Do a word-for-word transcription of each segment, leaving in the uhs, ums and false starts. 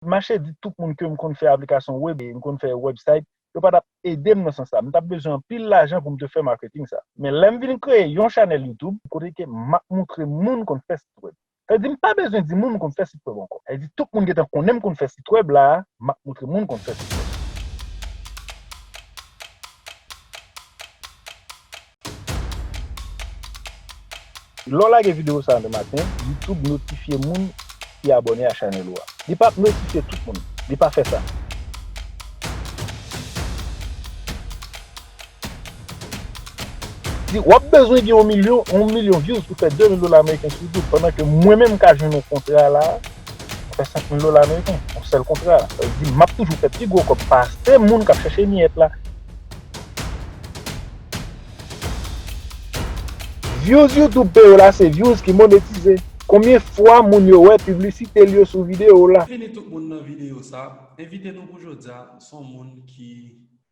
mache di tout moun ke m konn fè aplikasyon web e m konn fè website, yo pa t ap ede m nan sans sa. M t ap bezwen anpil lajan pou m te fè marketing sa. Men lè m vin kreye yon chanèl YouTube, kote ke m ap montre moun konn fè sit web. Sa vle di, m pa bezwen di moun m konn fè sit web ankò. Sa vle di, tout moun gentan konnen m konn fè sit web la, m ap montre moun konn fè sit web. Lè w lage videyo sa a nan maten, YouTube notifye moun ki abòne a chanèl ou a. Li p ap notifye tout moun. Li pa fè sa. Di, w ap bezwen gen yon milyon, yon milyon views pou fè de mil dola ameriken sou YouTube, pandan ke mwen menm m ka jwenn yon kontra la, m fè senk mil dola ameriken, yon sèl kontra. Sa vle di, m ap toujou fè pi gwo kòb pase moun k ap chèche miyèt la. Views YouTube peye w la, se views ki monetize. Konbyen fwa moun yo wè piblisite l yo sou videyo w la? Fini tout moun nan videyo sa. Envite nou pou jodi a, se yon moun ki,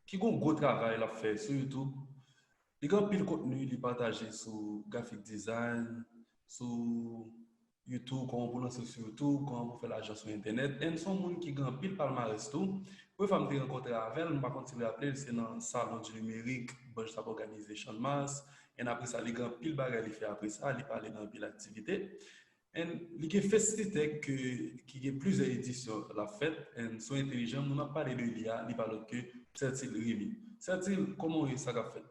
ki gon gwo travay l ap fè sou YouTube. Li gen anpil kontni li pataje sou graphic design, sou YouTube, kòman pou lanse sou YouTube, kòman pou fè lajan sou entènèt. And se yon moun ki gen anpil palmarès tou. Premye fwa m te rankontre avè l, m pa konn si w raple l, se nan Salon du Numérique, Bunch t ap òganize Channmas. And apre sa, li gen anpil bagay li fè apre sa, li pale nan anpil aktivite. And li gen Festitech ke, ki gen plizyè edisyon l ap fèt. And si w entelijan, moun ap pale de li a, li pa lòt ke Sertil Remy. Sertil, kòman w ye, sa k ap fèt?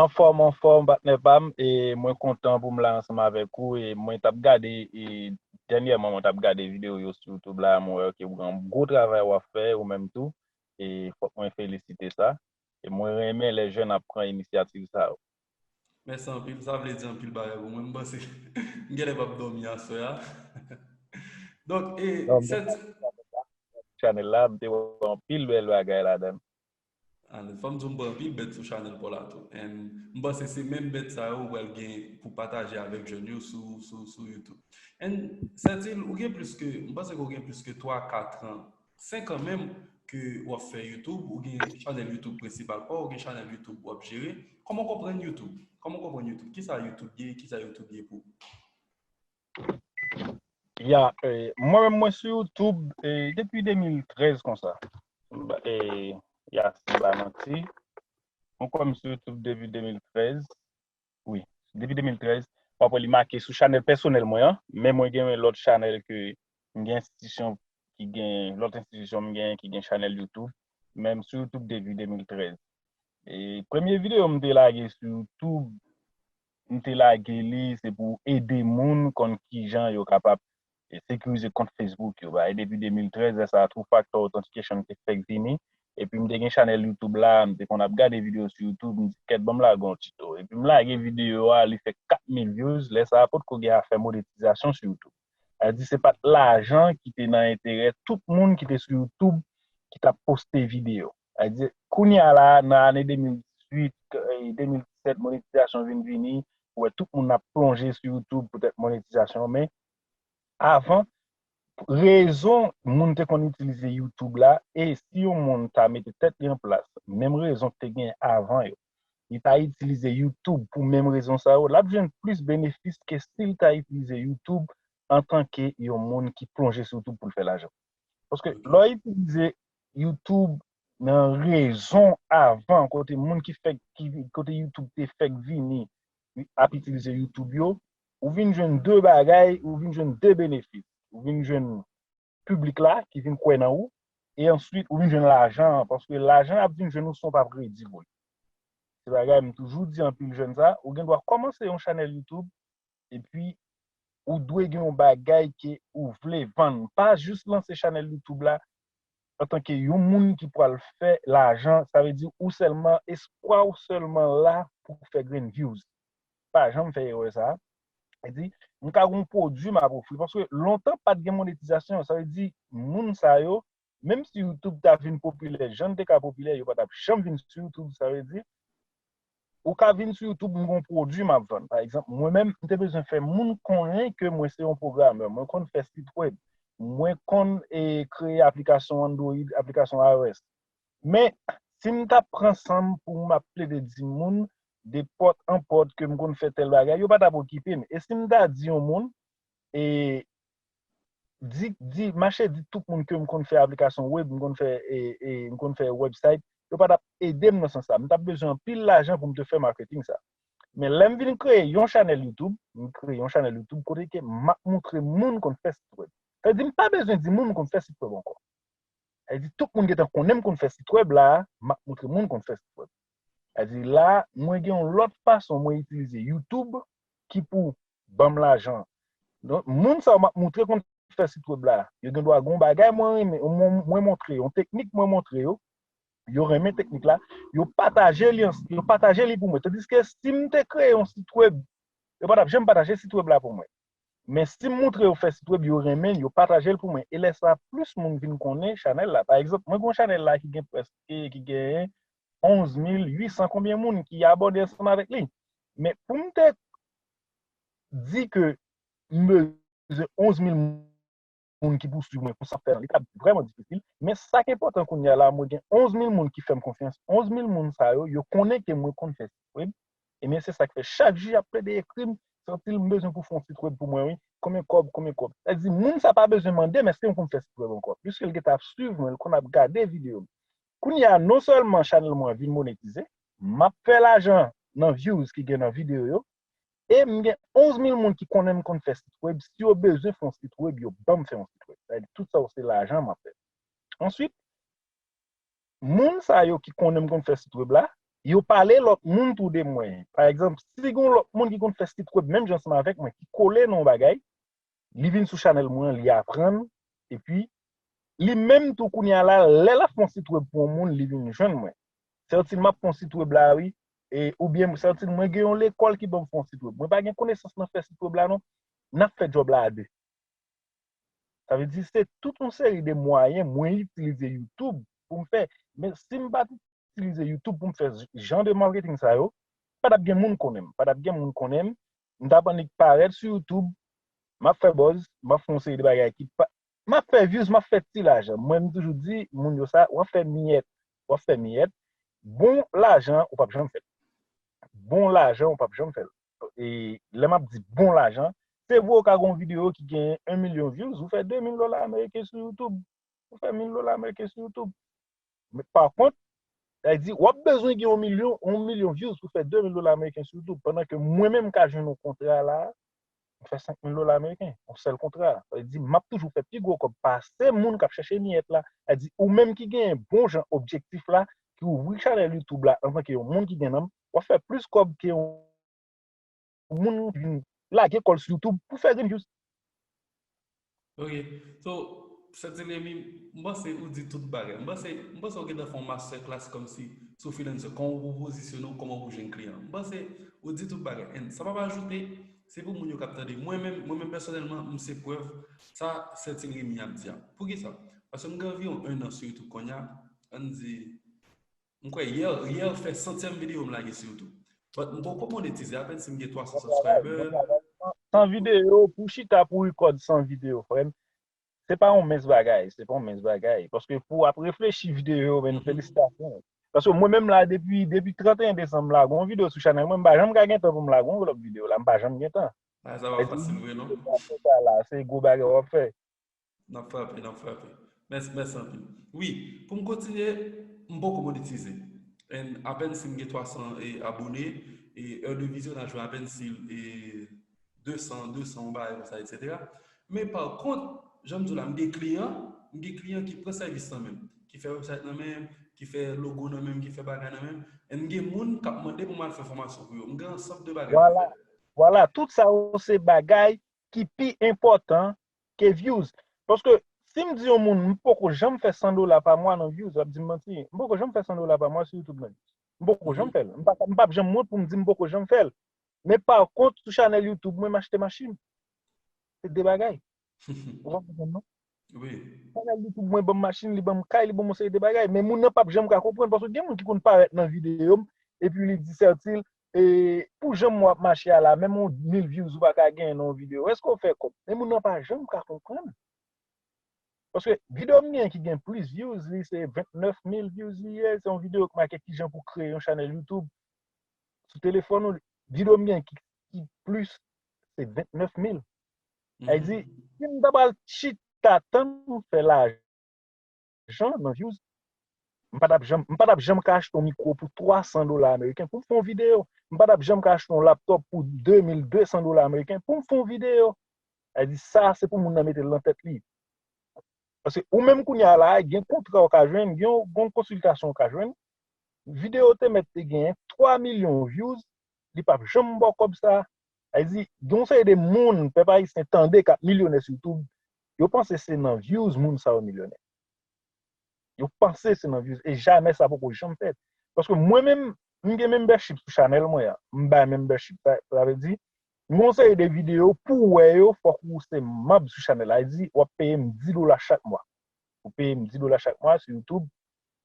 Anfòm, anfòm, patnè pa m, e mwen kontan pou m la ansanm avèk ou, e mwen t ap gade, e dènyèman mwen t ap gade videyo yo sou YouTube la, mwen wè ke w gen yon gwo travay w ap fè, ou menm tou, e fòk mwen felisite sa, e mwen renmen lè jèn ap pran inisyativ sa yo. Mèsi anpil, sa vle di anpil bagay pou mwen, m panse m genlè p ap dòmi aswè a. Donk, e, Donk, sèt chanèl la, m te wè anpil bèl bagay ladan l. Alèz, fò m di w m pran anpil bèt sou chanèl pa w la tou. And m panse se menm bèt sa yo ou pral gen pou pataje avèk jèn yo sou, sou, sou YouTube. And Sertil, ou gen plis ke, m panse ke ou gen plis ke twa, kat an, senk an menm ke w ap fè YouTube, ou gen chanèl YouTube prensipal pa w, ou gen chanèl YouTube w ap jere. Kòman w konprann YouTube? Kòman w konprann YouTube? Kisa YouTube ye? Kisa YouTube ye pou ou? Ya, e, mwen menm mwen sou YouTube, e, depi de mil trèz konsa. M ba- E, ya, si m pa manti. Mwen kwè m sou YouTube depi de mil trèz. Wi, depi de mil trèz. W ap wè li make sou chanèl pèsonèl mwen an, men mwen gen lòt chanèl ke m gen enstitisyon ki gen, lòt enstitisyon m gen ki gen chanèl YouTube, men m sou YouTube depi de mil trèz. E premye videyo m te lage sou YouTube, m te lage li, se pou ede moun konn kijan yo kapab, e, sekirize kont Facebook yo. Bay, depi de mil trèz, lè sa a, two factor authentication te fèk vini. Epi m te gen chanèl YouTube la, m te konn ap gade videyo sou YouTube, m di, "Kèt, ban m lage yon tito." Epi m lage videyo a, li fè kat mil views, lè sa a, potko gen afè monetizasyon sou YouTube. Sa vle di, se pa t lajan ki te nan enterè tout moun ki te sou YouTube ki t ap poste videyo. Sa vle di, kounye a la, nan ane de mil dizuit, e, de mil disèt, monetizasyon vin vini, ou wè tout moun ap plonje sou YouTube poutèt monetizasyon, men avan, rezon moun te konn itilize YouTube la, e si yon moun ta mete tèt li an plas, menm rezon ki te gen avan yo, li ta itilize YouTube pou menm rezon sa yo, l ap jwenn plis benefis ke si l ta itilize YouTube antanke yon moun ki plonje sou YouTube pou l fè lajan. Paske lè w itilize YouTube nan rezon avan, kote moun ki fèk, ki, kote YouTube te fèk vini ap itilize YouTube yo, ou vin jwenn de bagay, ou vin jwenn de benefis. Ou vin jwenn piblik la ki vin kwè nan ou, e answit ou vin jwenn lajan an, paske lajan ap vin jwenn ou san w pa predi pou li. Se bagay m toujou di anpil jèn sa, ou gen dwa kòmanse yon chanèl YouTube, epi ou dwe gen yon bagay ke ou vle vann. Pa jis lanse chanèl YouTube la antanke yon moun ki pral fè lajan, sa vle di ou sèlman, espwa w sèlman la pou fè grenn views. Pa janm fè erè sa. Sa vle di, m ka gen yon pwodui m ap ofri, paske lontan pa t gen monetizasyon, sa vle di, moun sa yo, menm si YouTube ta vin popilè, jan l te ka popilè, yo pa t ap janm vin sou YouTube, sa vle di, ou ka vin sou YouTube, m gon pwodui m ap vann. Pa egzanp, mwen menm, m te bezwen fè moun konnen ke mwen se yon pwogramè, mwen konn fè sit web, mwen konn, e, kreye aplikasyon Android, aplikasyon iOS. Men, si m t ap pran san m pou m ap plede di moun, de pòt an pòt ke m konn fè tèl bagay, yo pa t ap okipe m. E si m ta di yon moun, e, di, di, mache di tout moun ke m konn fè aplikasyon web, m konn fè, e, e, m konn fè website, yo pa t ap ede m nan sans sa. M t ap bezwen anpil lajan pou m te fè marketing sa. Men lè m vin kreye yon chanèl YouTube, m kreye yon chanèl YouTube kote ke m ap montre moun konn fè sit web. Sa vle di m pa bezwen di moun m konn fè sit web ankò. Sa vle di tout moun gentan konnen m konn fè sit web la, m ap montre moun konn fè sit web. Sa vle di la, mwen gen yon lòt fason mwen itilize YouTube ki pou ban m lajan. Donk, moun sa yo m ap montre konn fè sit web la, yo gen dwa gen yon bagay mwen renmen, mwen, mwen montre, yon teknik mwen montre yo, yo renmen teknik la, yo pataje li, yo pataje li pou mwen. Tandiske si m te kreye yon sit web, yo pa t ap janm pataje sit web la pou mwen. Men si m montre yo fè sit web, yo renmen, yo pataje l pou mwen. E lè sa, plis moun vin konnen chanèl la. Pa egzanp, mwen gen yon chanèl la ki gen prèske, ki gen onz mil uit san konbyen moun ki abòne ansanm avèk li. Men pou m te di ke m bezwen onz mil moun ki pou swiv mwen pou sa fè, li t ap vrèman difisil. Men sa k enpòtan kounye a la, mwen gen onz mil moun ki fè m konfyans. Onz mil moun sa yo, yo konnen ke mwen konn fè sit web. Ebyen, se sa k fè chak jou y ap plede ekri m, santi l m bezwen pou fè yon sit web pou mwen, wi. Konbyen kòb, konbyen kòb. Sa vle di, moun sa pa bezwen mande m èske m konn fè sit web ankò. Piske l gentan ap swiv mwen, l konn ap gade videyo m. Kounye a, non sèlman chanèl mwen an vin monetize, m ap fè lajan nan views ki gen nan videyo yo, e m gen onz mil moun ki konnen m konn fè sit web. Si yo bezwen fè yon sit web, yo ban m fè yon sit web. Sa vle di, tout sa yo se lajan m ap fè. Answit, moun sa yo ki konnen m konn fè sit web la, yo pale lòt moun tou de mwen. Pa egzanp, si gen yon lòt moun ki konn fè sit web menm jan ansanm avèk mwen, ki kole nan yon bagay, li vin sou chanèl mwen, li aprann, epi li menm tou kounye a la, lè l ap fè yon sit web pou yon moun, li vin jwenn mwen. Sètin m ap fè yon sit web la, wi, e, oubyen sètin mwen gen yon lekòl ki ban m fè yon sit web. Mwen pa gen konesans nan fè sit web la, non. N ap fè djòb la a de. Sa vle di, se tout yon seri de mwayen mwen itilize YouTube pou m fè. Men si m pa t itilize YouTube pou m fè jan de marketing sa yo, pa t ap gen moun konnen m. Pa t ap gen moun konnen m. M t ap annik parèt sou YouTube, m ap fè buzz, m ap fè yon seri de bagay ki pa, m ap fè views, m ap fè ti lajan. Mwen, m toujou di moun yo sa, w ap fè miyèt, w ap fè miyèt. Bon lajan, ou p ap janm fè l. Bon lajan, ou p ap janm fè l. E lè m ap di bon lajan, se vre ou ka gen yon videyo ki gen yon milyon views, ou fè de mil dola ameriken sou YouTube. Ou fè mil dola ameriken sou YouTube. Men pa kont, sa vle di, w ap bezwen gen yon milyon, yon milyon views pou fè de mil dola ameriken sou YouTube, pandan ke mwen menm m ka jwenn yon kontra la, m fè senk mil dola ameriken, yon sèl kontra. Sa vle di, m ap toujou fè pi gwo kòb pase moun k ap chèche miyèt la. Sa vle di, ou menm ki gen bon jan objektif la, ki ouvri chanèl YouTube la antanke yon moun ki gen nanm, w ap fè plis kòb ke yon moun ki vin lage kò l sou YouTube pou fè grenn views. Ok. So, Sètin Remy, m panse ou di tout bagay. M panse, m panse ou gentan fè yon masterclass kòmsi sou freelancer, kòman pou pozisyone w, kòman pou jwenn kliyan. M panse ou di tout bagay. And sa m ap ajoute, se pou moun yo k ap tande. Mwen menm, mwen menm pèsonèlman, m se prèv sa Sètin Remy ap di a. Poukisa? Paske m gen anviwon ennan sou YouTube kounye a, ann di, m kwè yè, yè fè santyèm videyo m lage sou YouTube. But m poko monetize, apèn si m gen twa san subscriber. San videyo, pou chita, pou record san videyo, frè m, se pa yon mens bagay, se pa yon mens bagay. Paske pou w ap reflechi videyo, men felisitasyon. Paske mwen menm la, depi, depi trannteyen desanm la, gon videyo sou chanèl mwen, m pa janm ka gen tan pou m lage yon lòt videyo la, m pa janm gen tan. Ah, sa pa fasil vre, non? Se sa la, se gwo bagay w ap fè. N ap frape, n ap frape. Mèsi, mèsi anpil. Wi, pou m kontinye, m poko monetize. And apèn si m gen twa san e, abone, e heure de vizyonaj mwen apèn si e, de san, de san, yon bagay konsa, etsetera. Men pa kont, jan m di w la, m gen kliyan, m gen kliyan ki pran sèvis nan men m, ki fè website nan men m, ki fè logo nan men m, ki fè bagay nan men m. And m gen moun k ap mande pou m al fè fòmasyon pou yo. M gen ansanm de bagay pou m fè. Vwala, tout sa yo se bagay ki pi enpòtan ke views. Paske si m di yon moun, m poko janm fè san dola pa mwa nan views, l ap di m manti. M poko janm fè san dola pa mwa sou YouTube nan views. M poko janm fè l. M pa, m p ap janm wont pou m di m poko janm fè l. Men pa kont, sou chanèl YouTube mwen, m achte machin. Se de bagay. Ou konprann non? Chanèl YouTube mwen ban m machin, li ban m kay, li ban m yon seri de bagay. Men moun nan p ap janm ka konprann, paske gen moun ki konn parèt nan videyo m, epi li di Sertil, e, pou jan w ap mache a la, menm yon mil views ou pa ka genyen nan yon videyo. Èske w fè kòb? Men moun nan pa janm ka konprann. Paske videyo m gen ki gen plis views, li se vennèf mil views li ye, se yon videyo k make kijan pou kreye yon chanèl YouTube sou telefòn ou. Videyo m gen ki, ki plis, se vennèf mil. Sa vle di, si m ta pral chit ta tann fè lajan nan views, m pa t ap janm, m pa t ap janm ka achte yon mikwo pou twa san dola ameriken pou m fè yon videyo. M pa t ap janm ka achte yon laptòp pou de mil de san dola ameriken pou m fè yon videyo. Sa vle di, sa, se pou moun nan mete l nan tèt li. Paske ou menm kounye a la, gen kontra w ka jwenn, gen yon, gen yon konsiltasyon w ka jwenn. Videyo te mèt te genyen twa milyon views, li p ap janm ba w kòb sa. Sa vle di, gen yon seri de moun, pèp ayisyen tande k ap milyonè sou YouTube, yo panse se nan views moun sa yo milyonè. Yo panse se nan views. E jamè sa poko janm fèt. Paske mwen menm, m gen membership sou chanèl mwen an. M bay membership. Sa, sa vle di, m gen yon seri de videyo pou w wè yo, fòk ou se manm sou chanèl la. Sa vle di, w ap peye m dis dola chak mwa. Ou peye m dis dola chak mwa sou YouTube.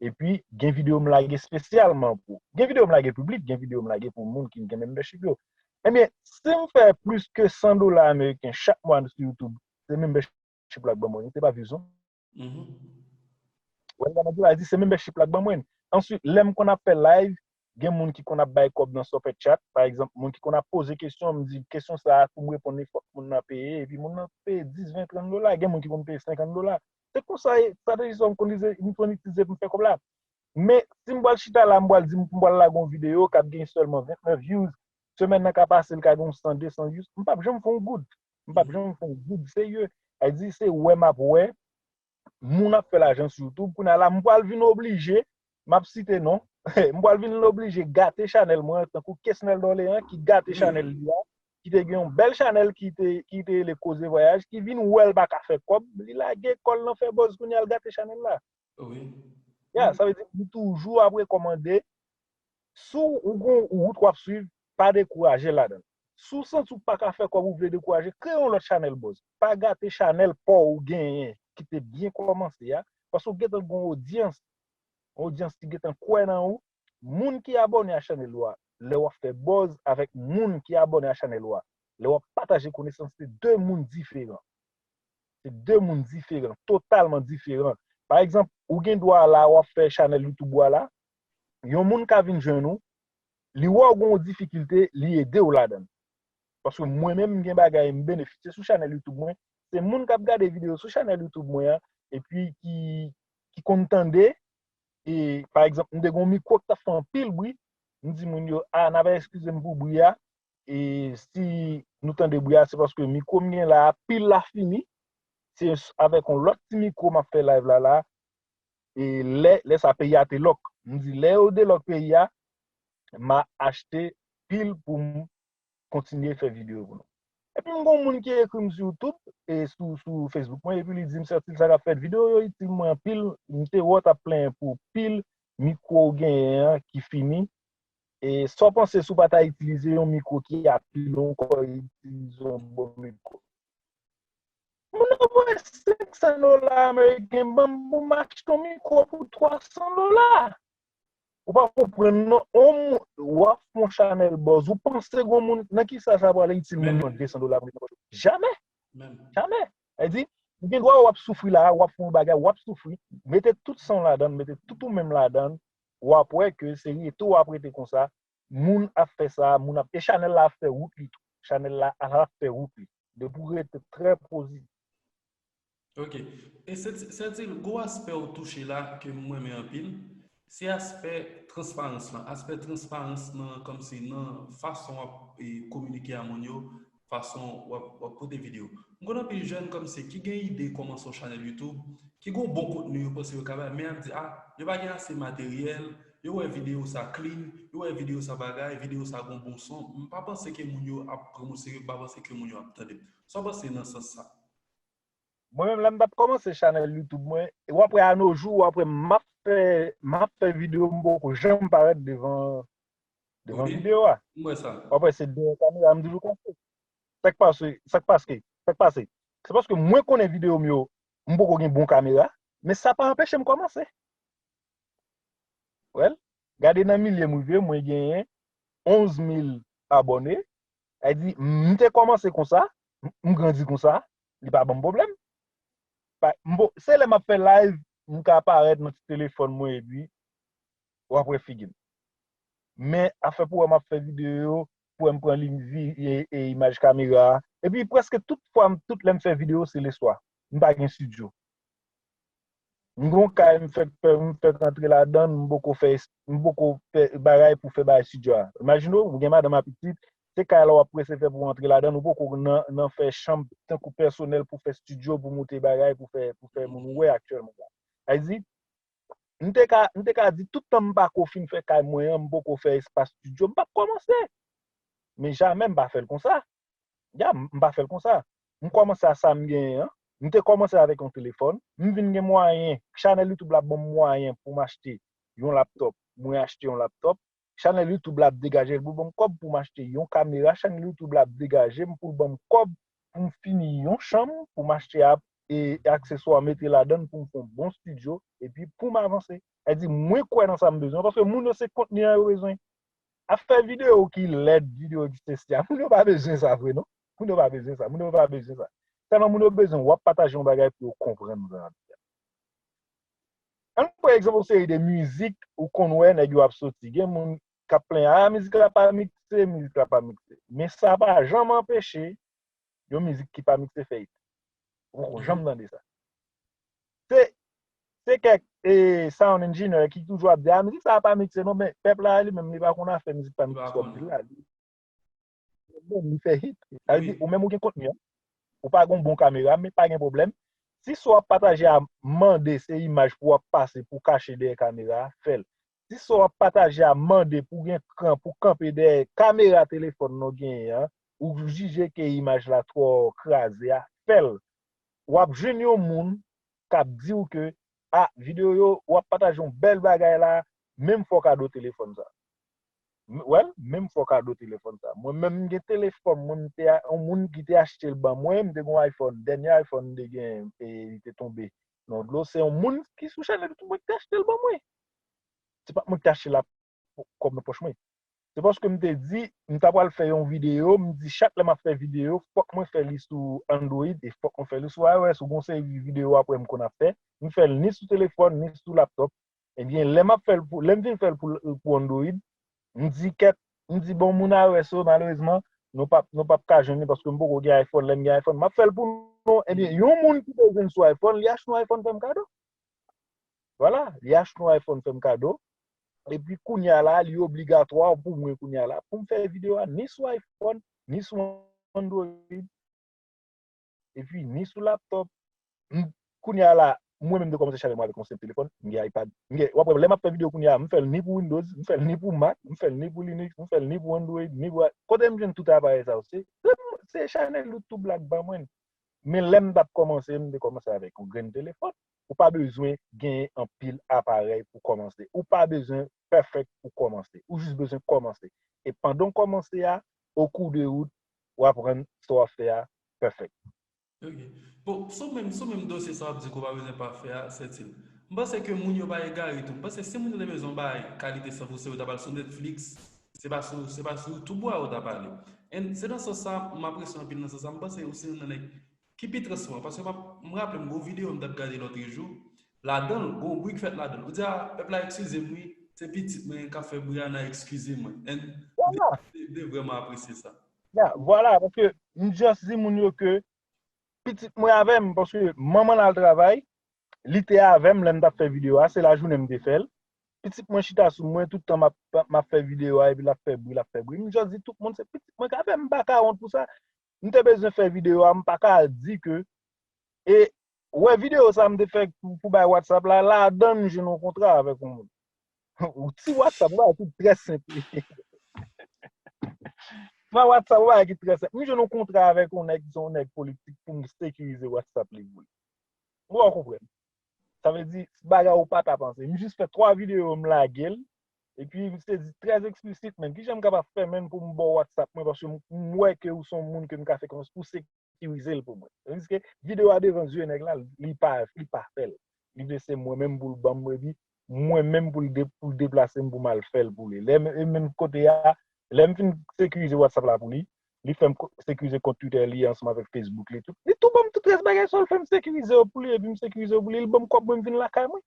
Epi, gen videyo m lage espesyalman pou. Gen videyo m lage piblik, gen videyo m lage pou moun ki gen membership yo. Ebyen, si m fè plis ke san dola ameriken chak mwa sou YouTube, se membership la k ban mwen, se pa views non. Wè, sa vle di, se membership la k ban mwen. Answit, lè m konn ap fè live, gen moun ki konn ap bay kòb nan Super Chat, pa egzanp, moun ki konn ap poze kesyon, m di, kesyon sa a, pou m reponn li, fòk moun nan peye, epi moun nan peye dis, ven, trant dola, gen moun ki konn peye senkant dola. Se konsa, estrateji sa a m konn itilize, m konn itilize pou m fè kòb la. Men, si m pral chita la, m pral di, m pral lage yon videyo k ap gen sèlman vennèf views, semèn nan ka pase, l ka gen yon san, de san views, m p ap janm fè yon goud. M p ap janm fè yon goud serye. Sa vle di, se wè m ap wè, moun ap fè lajan sou YouTube. Kounye a la, m pral vin oblije, m ap site non, m pral vin oblije gate chanèl mwen, tankou Kesnel Dorlean ki gate chanèl li a, ki te gen yon bèl chanèl ki te, ki te rele Koze Vwayaj, ki vin wè l pa ka fè kòb, li lage kò l nan fè buzz, kounye a l gate chanèl la. Wi. Ya, sa vle di, m toujou ap rekòmande, si w gen yon wout w ap swiv, pa dekouraje ladan l. Si w santi w pa ka fè kòb, ou vle dekouraje, kreye yon lòt chanèl buzz. Pa gate chanèl pa w ou genyen ki te byen kòmanse a, paske w gentan gen yon odyans, yon odyans ki gentan kwè nan ou. Moun ki abòne a chanèl ou a, lè w ap fè buzz avèk moun ki abòne a chanèl ou a, lè w ap pataje konesans, se de moun diferan. Se de moun diferan, totalman diferan. Pa egzanp, ou gen dwa la, w ap fè chanèl YouTube ou a la, yon moun ka vin jwenn ou, li wè w gen yon difikilte, li ede w ladan l. Paske mwen menm, m gen bagay m benefisye sou chanèl YouTube mwen. Se moun k ap gade videyo sou chanèl YouTube mwen an, epi ki, ki konn tande, e, pa egzanp, m te gen yon mikwo k t ap fè anpil bri, m di moun yo, a, n ap eskize m pou bri a, e si nou tande bri a, se paske mikwo m gen la a, pil la fini, se s-, avèk yon lòt ti mikwo m ap fè live la la, e lè, lè sa peyi a te lòk. M di, lè yo delòk peyi a, m a achte pil pou m kontinye fè videyo pou nou. Epi m gon moun ki ekri m sou YouTube, e sou, sou Facebook mwen, epi li di m, Sertil, sa k ap fèt, videyo yo itil mwen anpil, m te wè w t ap plenyen pou pil mikwo w genyen an ki fini, e sa w panse si w pa ta itilize yon mikwo ki a pi lwen, w itilize yon bon mikwo? Moun nan voye senk san dola ameriken ban m pou m achte yon mikwo pou twa san dola. Ou pa konprann non. On moun, w ap fè yon chanèl buzz, ou panse gon moun, nan ki sa sa pral itil moun nan de san dola pou li nan pòch ou? Jamè. Jamè. Sa vle di, ou gen dwa w ap soufri la, w ap fè yon bagay, w ap soufri, mete tout san w ladan l, mete tout ou menm ladan l, w ap wè ke se rete w ap rete konsa, moun ap fè sa, moun ap, e chanèl la ap fè wout li tou. Chanèl la ap fè wout li. Depi w rete trè pozitif. Ok. E Sertil, gon aspè ou touche la ke m renmen anpil. Se aspè transparans lan. Aspè transparans nan, kòmsi nan fason w ap e, kominike a moun yo, fason w ap, w ap pote videyo. M konn anpil jèn kòmsi ki gen ide kòmanse yon chanèl YouTube, ki gen yon bon kontni yo panse yo ka bay, men y ap di, a, yo pa gen ase materyèl, yo wè videyo sa clean, yo wè videyo sa bagay, videyo sa gen yon bon son. M pa panse ke moun yo ap pran m oserye, m pa panse ke moun yo ap tande m. Sa w panse nan sans sa? Mwen menm, lè m t ap kòmanse chanèl YouTube mwen, e w ap wè a no jou, w ap wè m ap fè, m ap fè videyo, m poko janm parèt devan, devan videyo a. W ap wè se dèyè kamera m toujou kanpe. Sa k pase, sa k pase, sa k pase. Se paske mwen konnen videyo m yo, m poko gen bon kamera, men sa pa anpeche m kòmanse. Well, gade nan milye m rive, mwen genyen onz mil abòne. Sa vle di, m te kòmanse konsa, m grandi konsa, li pa ban m pwoblèm. Se lè m ap fè live, m ka parèt nan ti telefòn mwen epi w ap wè figi m. Men afè pou wè m ap fè videyo, pou wè m pran limvi e, e imaj kamera a. Epi prèske tout fwa, tout lè m fè videyo, se leswa. m pa gen estidyo. M gen yon kay, m fèk fè, m fèk rantre ladan l, m poko fè, m poko fè bagay pou fè bagay estidyo a. Imajine w, ou gen madanm ak pitit, se kay la w ap prese fè pou w rantre ladan l, ou poko nan, nan fè chanm tankou pèsonèl pou fè estidyo, pou moute bagay, pou fè, pou fè moun wè aktyèlman la. Sa vle di, m te ka, m te ka di tout tan m pa ko fin fè kay mwen an, m poko fè espas estidyo, m p ap kòmanse. Men jamè m pa fè l konsa. Ya, m m pa fè l konsa. M kòmanse a sa m genyen an. M te kòmanse avèk yon telefòn. M vin gen mwayen. Chanèl YouTube la ban m mwayen pou m achte yon laptòp. Mwen achte yon laptòp. Chanèl YouTube la ap degaje l pou ban m kòb pou m achte yon kamera. Chanèl YouTube la ap degaje m pou l ban m kòb pou m fini yon chanm, pou m achte ap, e, akseswa, mete ladan l pou m fè yon bon estidyo, epi pou m avanse. Sa vle di, mwen kwè nan sa m bezwen, paske moun yo se kontni an yo bezwen. Ap fè videyo ki lèd, videyo ki sesi a, moun yo pa bezwen sa vre non. Moun yo pa bezwen sa, moun yo pa bezwen sa. Sèlman moun yo bezwen w ap pataje yon bagay pou yo konprann sa w ap di a. Ann pran egzanp yon seri de mizik ou konn wè nèg yo ap soti. Gen moun k ap plenyen, "Ah, mizik la pa mikse, mizik la pa mikse." Men sa pa janm anpeche yon mizik ki pa mikse fè it. Ou poko janm tande sa. Se, se kèk, e, sound engineer ki toujou ap di, "Ah, mizik sa pa mikse non," men pèp la li menm li pa konn afè mizik pa mikse kòm di la. Li bon, li fè hit. Sa vle di, ou menm ou gen kontni an. Ou pa gen yon bon kamera, men pa gen pwoblèm. Si sa w ap pataje a mande se imaj pou w ap pase pou kache dèyè kamera a, fè l. Si sa w ap pataje a mande pou gen kran pou kanpe dèyè kamera telefòn nan w genyen an, ou jije ke imaj la twò kraze a, fè l. W ap jwenn yon moun k ap di w ke, a, videyo yo, w ap pataje yon bèl bagay la, men m fè w kado telefòn sa. M- Well, men m fè w kado telefòn sa. Mwen menm m gen telefòn, mwen m te a- yon moun ki te achte l ban mwen, m te gen yon iPhone, dènye iPhone m te gen, e, li te tonbe nan dlo, se yon moun ki sou chanèl YouTube mwen ki te achte l ban mwen. Se pa mwen ki te achte l ak kòb nan pòch mwen. Se paske m te di, m ta pral fè yon videyo, m di chak lè m ap fè videyo, fòk mwen fè li sou Android e fòk mwen fè li sou iOS. Ou gon seri videyo apre m konn ap fè, m fè l ni sou telefòn, ni sou laptòp. Ebyen, lè m ap fè l pou, lè m fin fè l pou, pou Android, m di kèt, m di bon moun iOS yo, malerezman, nou p ap, nou p ap ka jwenn li paske m poko gen iPhone, lè m gen iPhone, m ap fè l pou nou. Ebyen, yon moun ki bezwen l sou iPhone, li achte yon iPhone fè m kado. Vwala, li achte yon iPhone fè m kado. Epi kounye a la, li obligatwa pou mwen kounye a la, pou m fè videyo a ni sou iPhone, ni sou Android, epi ni sou laptòp. M- Kounye a la, mwen menm m te kòmanse chanèl mwen avèk yon senp telefòn, m gen iPad. M gen, w ap wè, lè m ap fè videyo kounye a, m fè l ni pou Windows, m fè l ni pou Mac, m fè l ni pou Linux, m fè l ni pou Android, ni pou, kote m jwenn tout aparèy sa yo? Se, se chanèl YouTube la k ban mwen. Men lè m t ap kòmanse, m te kòmanse avèk yon grenn telefòn. Ou pa bezwen genyen anpil aparèy pou kòmanse. Ou pa bezwen pèfèk pou kòmanse. Ou jis bezwen kòmanse. E pandan w kòmanse a, au cours de route, w aprann sa w ap fè a pèfèk. Ok. Bon, sou menm, sou menm dosye sa w ap di ke w pa bezwen pafè a, Sètil. M panse ke moun yo pa egare tou. M panse si moun yo te bezwen bay kalite sa pou se yo ta pral sou Netflix, se pa sou, se pa sou YouTube a yo ta pale. And se nan sans sa, m apresye anpil nan sans sa. M panse ou se youn nan nèg ki pi transparan. Paske m ap, m raple m gon videyo m t ap gade lòtrejou. Ladan l, gon bri k fèt ladan l. Ou di, a, pèp la eskize m wi, se pitit mwen k ap fè bri a, n a eskize mwen. And m te, te, te vrèman apresye sa. Ya, vwala, paske m just di moun yo ke pitit mwen avè m, paske manman l al travay, li te avè m lè m t ap fè videyo a, se lajounen m te fè l. Pitit mwen chita sou mwen, tout tan m ap, m ap fè videyo a, epi l ap fè bri, l ap fè bri. M just di tout moun, se pitit mwen k avè m, m pa ka wont pou sa. M te bezwen fè videyo a, m pa ka di ke, e, wè videyo sa m te fè pou, pou bay WhatsApp la, ladan m jwenn yon kontra avèk yon moun. Ou ti WhatsApp, ou bay tout trè senp. Nan WhatsApp, ou bay ki trè senp. M jwenn yon kontra avèk yon nèg, se yon nèg politik pou m sekirize WhatsApp li pou li. Ou pa konprann. Sa vle di, bagay ou pa ta panse. M jis fè twa videyo, m lage l. Epi, m se di trè eksplisit, men kijan m kapab fè menm pou m ba w WhatsApp mwen, paske m, m wè ke ou se yon moun ke m ka fè konfyans pou sekirize l pou mwen. Tandiske videyo a devan zye nèg la, li pa, li pa fè l. Li vle se mwen menm pou l ban m, epi mwen menm pou l de, pou l deplase m pou m al fè l pou li. Lè m, e menm kote a, lè m fin sekirize WhatsApp la pou li, li fè m ko- sekirize kont Twitter li ansanm avèk Facebook li tou. Li tou ban m tout rès bagay sa l fè m sekirize yo pou li, epi m sekirize yo pou li, li ban m kòb mwen m vin lakay mwen.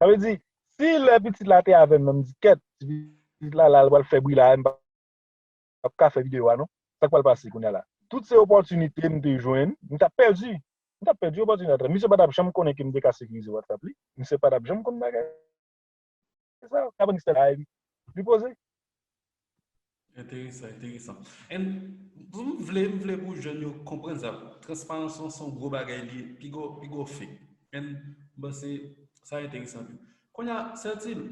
Sa vle di, si lè pitit la te avè m nan, m di kèt, ti pitit la la, l pral fè bri la, m p ap ka fè videyo a non. Sa k pral pase kounye a la? Tout se opòtinite m te jwenn, m t ap pèdi. M t ap pèdi opòtinite. Misye pa t ap janm konnen ke m te ka sekirize WhatsApp li. Misye pa t ap janm konn bagay sa. Kabanistè la, li poze. Enteresan, enteresan. And m vle, m vle pou jèn yo konprann sa. Transparans lan se yon gwo bagay li ye, pi gwo, pi gwo fake. And m panse sa enteresan tou. Kounye a, Sertil,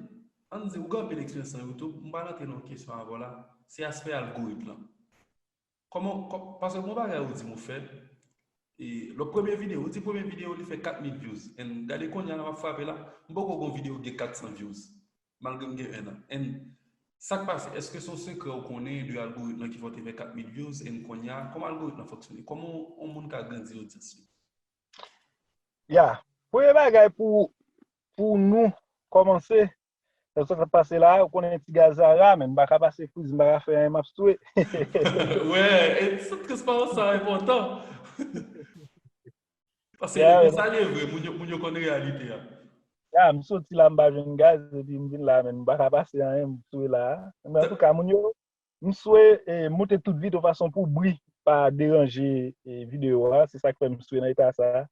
ann di, ou gen anpil eksperyans nan YouTube, m pral antre nan yon kesyon avè w la, se aspè algorit lan. Kòman, kò, paske gon bagay ou di m ou fè, e, lòt premye videyo, ou di premye videyo li fè kat mil views. And gade kounye a la m ap frape la, m poko gon videyo ki gen kat san views. Malgre m gen en an. And sa k pase, èske se yon sekrè ou konnen de algorit lan ki fè w te fè kat mil views, and kounye a, kòman algorit lan fonksyone? Kòman yon moun ka grandi odyans li? Ya, premye bagay pou, pou nou kòmanse, sa k ap pase la, ou konnen ti gaz la ra, men m pa ka pase friz, m pa ka fè anyen, m ap swe. Wè, e sa transparans sa enpòtan. Paske e sa li ye vre, moun yo, moun yo konn reyalite a. Ya, m soti la, m pa jwenn gaz, epi m vin la, men m pa ka pase anyen, m swe la. Men antouka, moun yo, m swe, e, moute tout vit yon fason pou bri pa deranje, e, videyo a, se sa k fè m swe nan eta sa.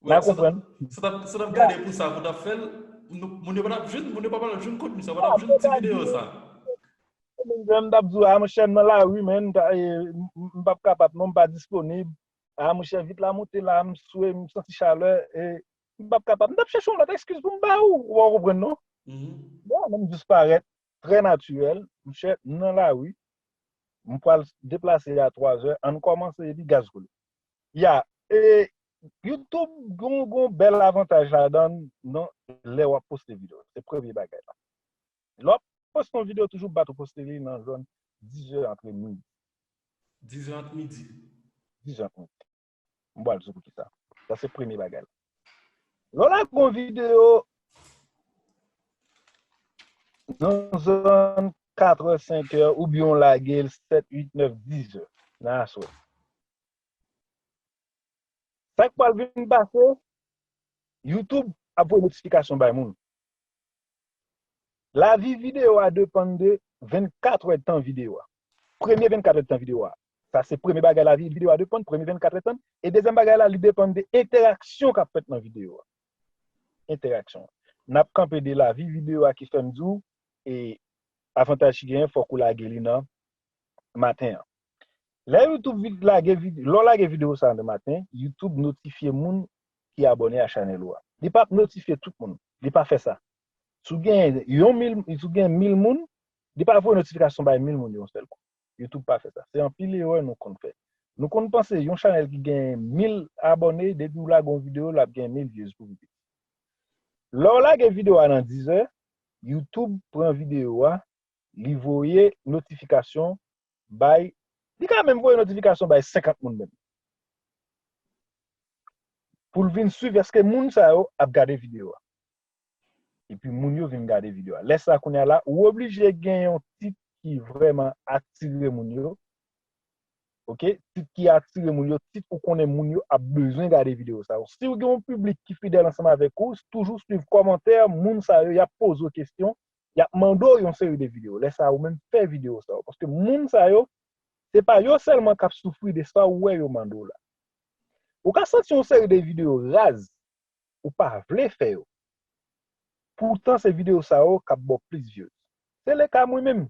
N a konprann. Si w t ap, si w t ap gade pou sa, pou w t ap fè l, moun yo pa t ap jwenn, moun yo pa t ap jwenn kontni sa, yo pa t ap jwenn ti videyo sa. Menm jan m t ap di w, a monchè, m nan lari, men, m p ap kapab non, m pa disponib. A monchè, vit la moute la, m swe, m santi chalè, e m p ap kapab. M t ap chèche yon lòt eskiz pou m ba ou, ou pa konprann non. Bon, men m jis parèt, trè natirèl, monchè, m nan lari, m pral deplase a twa zè, ann kòmanse epi gaz koule. Ya, e YouTube gon, gon bèl avantaj ladan l, non, lè w ap poste videyo. Se premye bagay la. Lè w ap poste yon videyo, toujou bat ou poste li nan zòn diz è antre midi. Diz è antre midi. Diz è antre midi. M pral di w poukisa. Sa se premye bagay la. Lè w lage yon videyo nan zòn kat è, senk è, oubyen w lage l sèt, uit, nèf, diz è nan aswè. Sa k pral vin pase, YouTube ap voye notifikasyon bay moun. Lavi videyo a depann de vennkat è tan videyo a. Premye vennkat è tan videyo a. Sa se premye bagay, lavi videyo a depann, premye vennkat è tan. E dezyèm bagay la, li depann de entèraksyon k ap fèt nan videyo a. Entèraksyon. N ap kanpe de lavi videyo a ki fè m di w, e avantaj ki genyen, fòk ou lage li nan maten an. Lè YouTube vin lage videyo, lè w lage videyo sa nan maten, YouTube notifye moun ki abòne a chanèl ou a. Li p ap notifye tout moun. Li pa fè sa. Si w gen yon mil, si w gen mil moun, li pa voye notifikasyon bay mil moun yon sèl kou. YouTube pa fè sa. Se anpil erè nou konn fè. Nou konn panse yon chanèl ki gen mil abòne, depi w lage yon videyo, l ap gen mil views pou videyo. Lè w lage videyo a nan diz è, YouTube pran videyo a, li voye notifikasyon bay, li ka menm voye notifikasyon bay senkant moun menm. Pou l vin swiv èske moun sa yo ap gade videyo a. Epi moun yo vin gade videyo a. Lè sa kounye a la, ou oblije gen yon tit ki vrèman atire moun yo. Oke? Tit ki atire moun yo, tit ou konnen moun yo ap bezwen gade videyo sa yo. Si w gen yon piblik ki fidèl ansanm avèk ou, toujou swiv kòmantè moun sa yo, y ap poze w kesyon, y ap mande w yon seri de videyo. Lè sa a, ou menm fè videyo sa yo. Paske moun sa yo, se pa yo sèlman k ap soufri de sa ou wè yo mande w la. Ou ka soti yon seri de videyo raz, ou pa vle fè yo. Poutan, se videyo sa yo k ap ba w plis views. Se le ka mwen menm.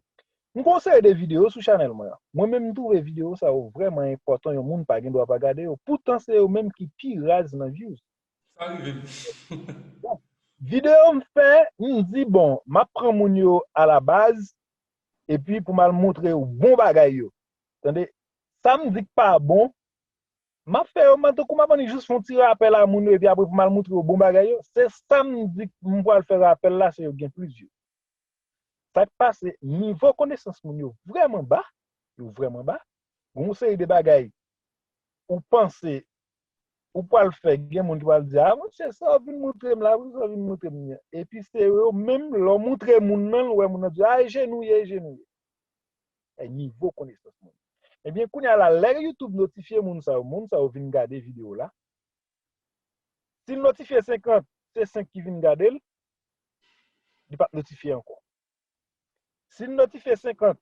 M gen yon seri de videyo sou chanèl mwen an. Mwen menm, m twouve videyo sa yo vrèman enpòtan, yon moun pa gen dwa pa gade yo. Poutan, se yo menm ki pi raz nan views. Sa rive m. Videyo m fè, m di, bon, m ap pran moun yo alabaz, epi pou m al montre yo bon bagay yo. Tande, sa m di k pa bon, m ap fè yo, m tankou m ap annik jis fè yon ti rapèl a moun yo, epi apre pou m al montre yo bon bagay yo. Se sa m di k m pral fè rapèl la, se yo gen plis views. Sa k pase, nivo konesans moun yo vrèman ba, yo vrèman ba. Gen yon seri de bagay ou panse ou pral fè, gen moun ki pral di, a, monchè, sa w vin montre m la, wi, sa w vin montre m nan. Epi se yo menm, lè w montre moun nan, l wè moun nan di, a, e je nou ye, e je nou ye. E nivo konesans moun. Ebyen, kounye a la, lè YouTube notifye moun sa yo, moun sa yo vin gade videyo la. Si l notifye senkant, se senk ki vin gade l, li p ap notifye ankò. Si l notifye senkant,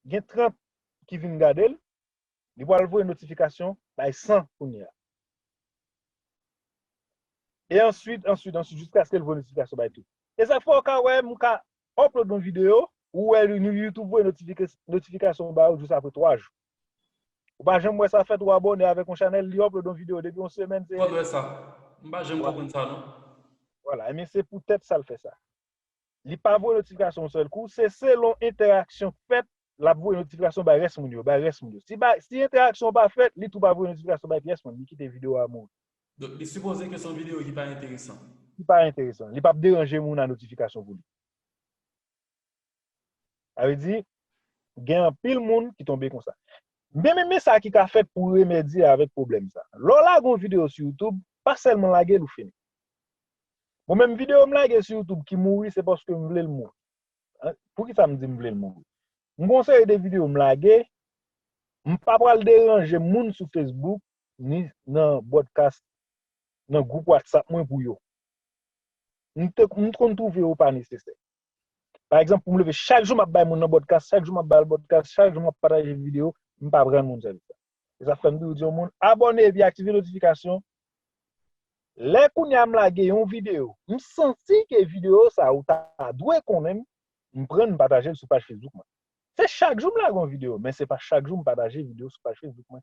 gen trant ki vin gade l, li pral voye notifikasyon bay san kounye a. E answit, answit, answit, jiskaske l voye notifikasyon bay tout. E sa k fè w ka wè, m ka upload yon videyo, ou wè YouTube voye notifika- notifikasyon ba ou jis apre twa jou. Ou pa janm wè sa fèt, ou abòne avèk yon chanèl, li upload yon videyo depi yon semèn, se Konn wè sa. M pa janm konprann sa, non. Vwala, ebyen se poutèt sa l fè sa. Li pa voye notifikasyon yon sèl kou, se selon entèraksyon k fèt, l ap voye notifikasyon bay rès moun yo, bay rès moun yo. Si, bay, si entèraksyon pa fèt, li tou pa voye notifikasyon bay pyès moun, li kite videyo a mouri. Donk, li sipoze ke se yon videyo ki pa enteresan. Li pa enteresan. Li p ap deranje moun a notifikasyon pou li. Sa vle di, gen anpil moun ki tonbe konsa. Men, men, men sa ki ka fèt pou remedye avèk pwoblèm sa. Lè w lage yon videyo sou YouTube, pa sèlman lage l ou fini. Mwen menm videyo m lage sou YouTube ki mouri, se paske m vle l mouri. Poukisa m di m vle l mouri? M gon seri de videyo m lage, m pa pral deranje moun sou Facebook, ni nan broadcast, nan gwoup WhatsApp mwen pou yo. M te, m konn twouve yo pa nesesè. Pa egzanp, pou m leve chak jou m ap bay moun nan broadcast, chak jou m ap bay l broadcast, chak jou m ap pataje videyo, m pa ap rann moun sèvis la. E sa fè m toujou di yon moun, abòne epi aktive notifikasyon. Lè kounye a m lage yon videyo, m santi ke videyo sa ou ta dwe konnen m, m pran m pataje l sou paj Facebook mwen. Se chak jou m lage yon videyo, men se pa chak jou m pataje videyo sou paj Facebook mwen.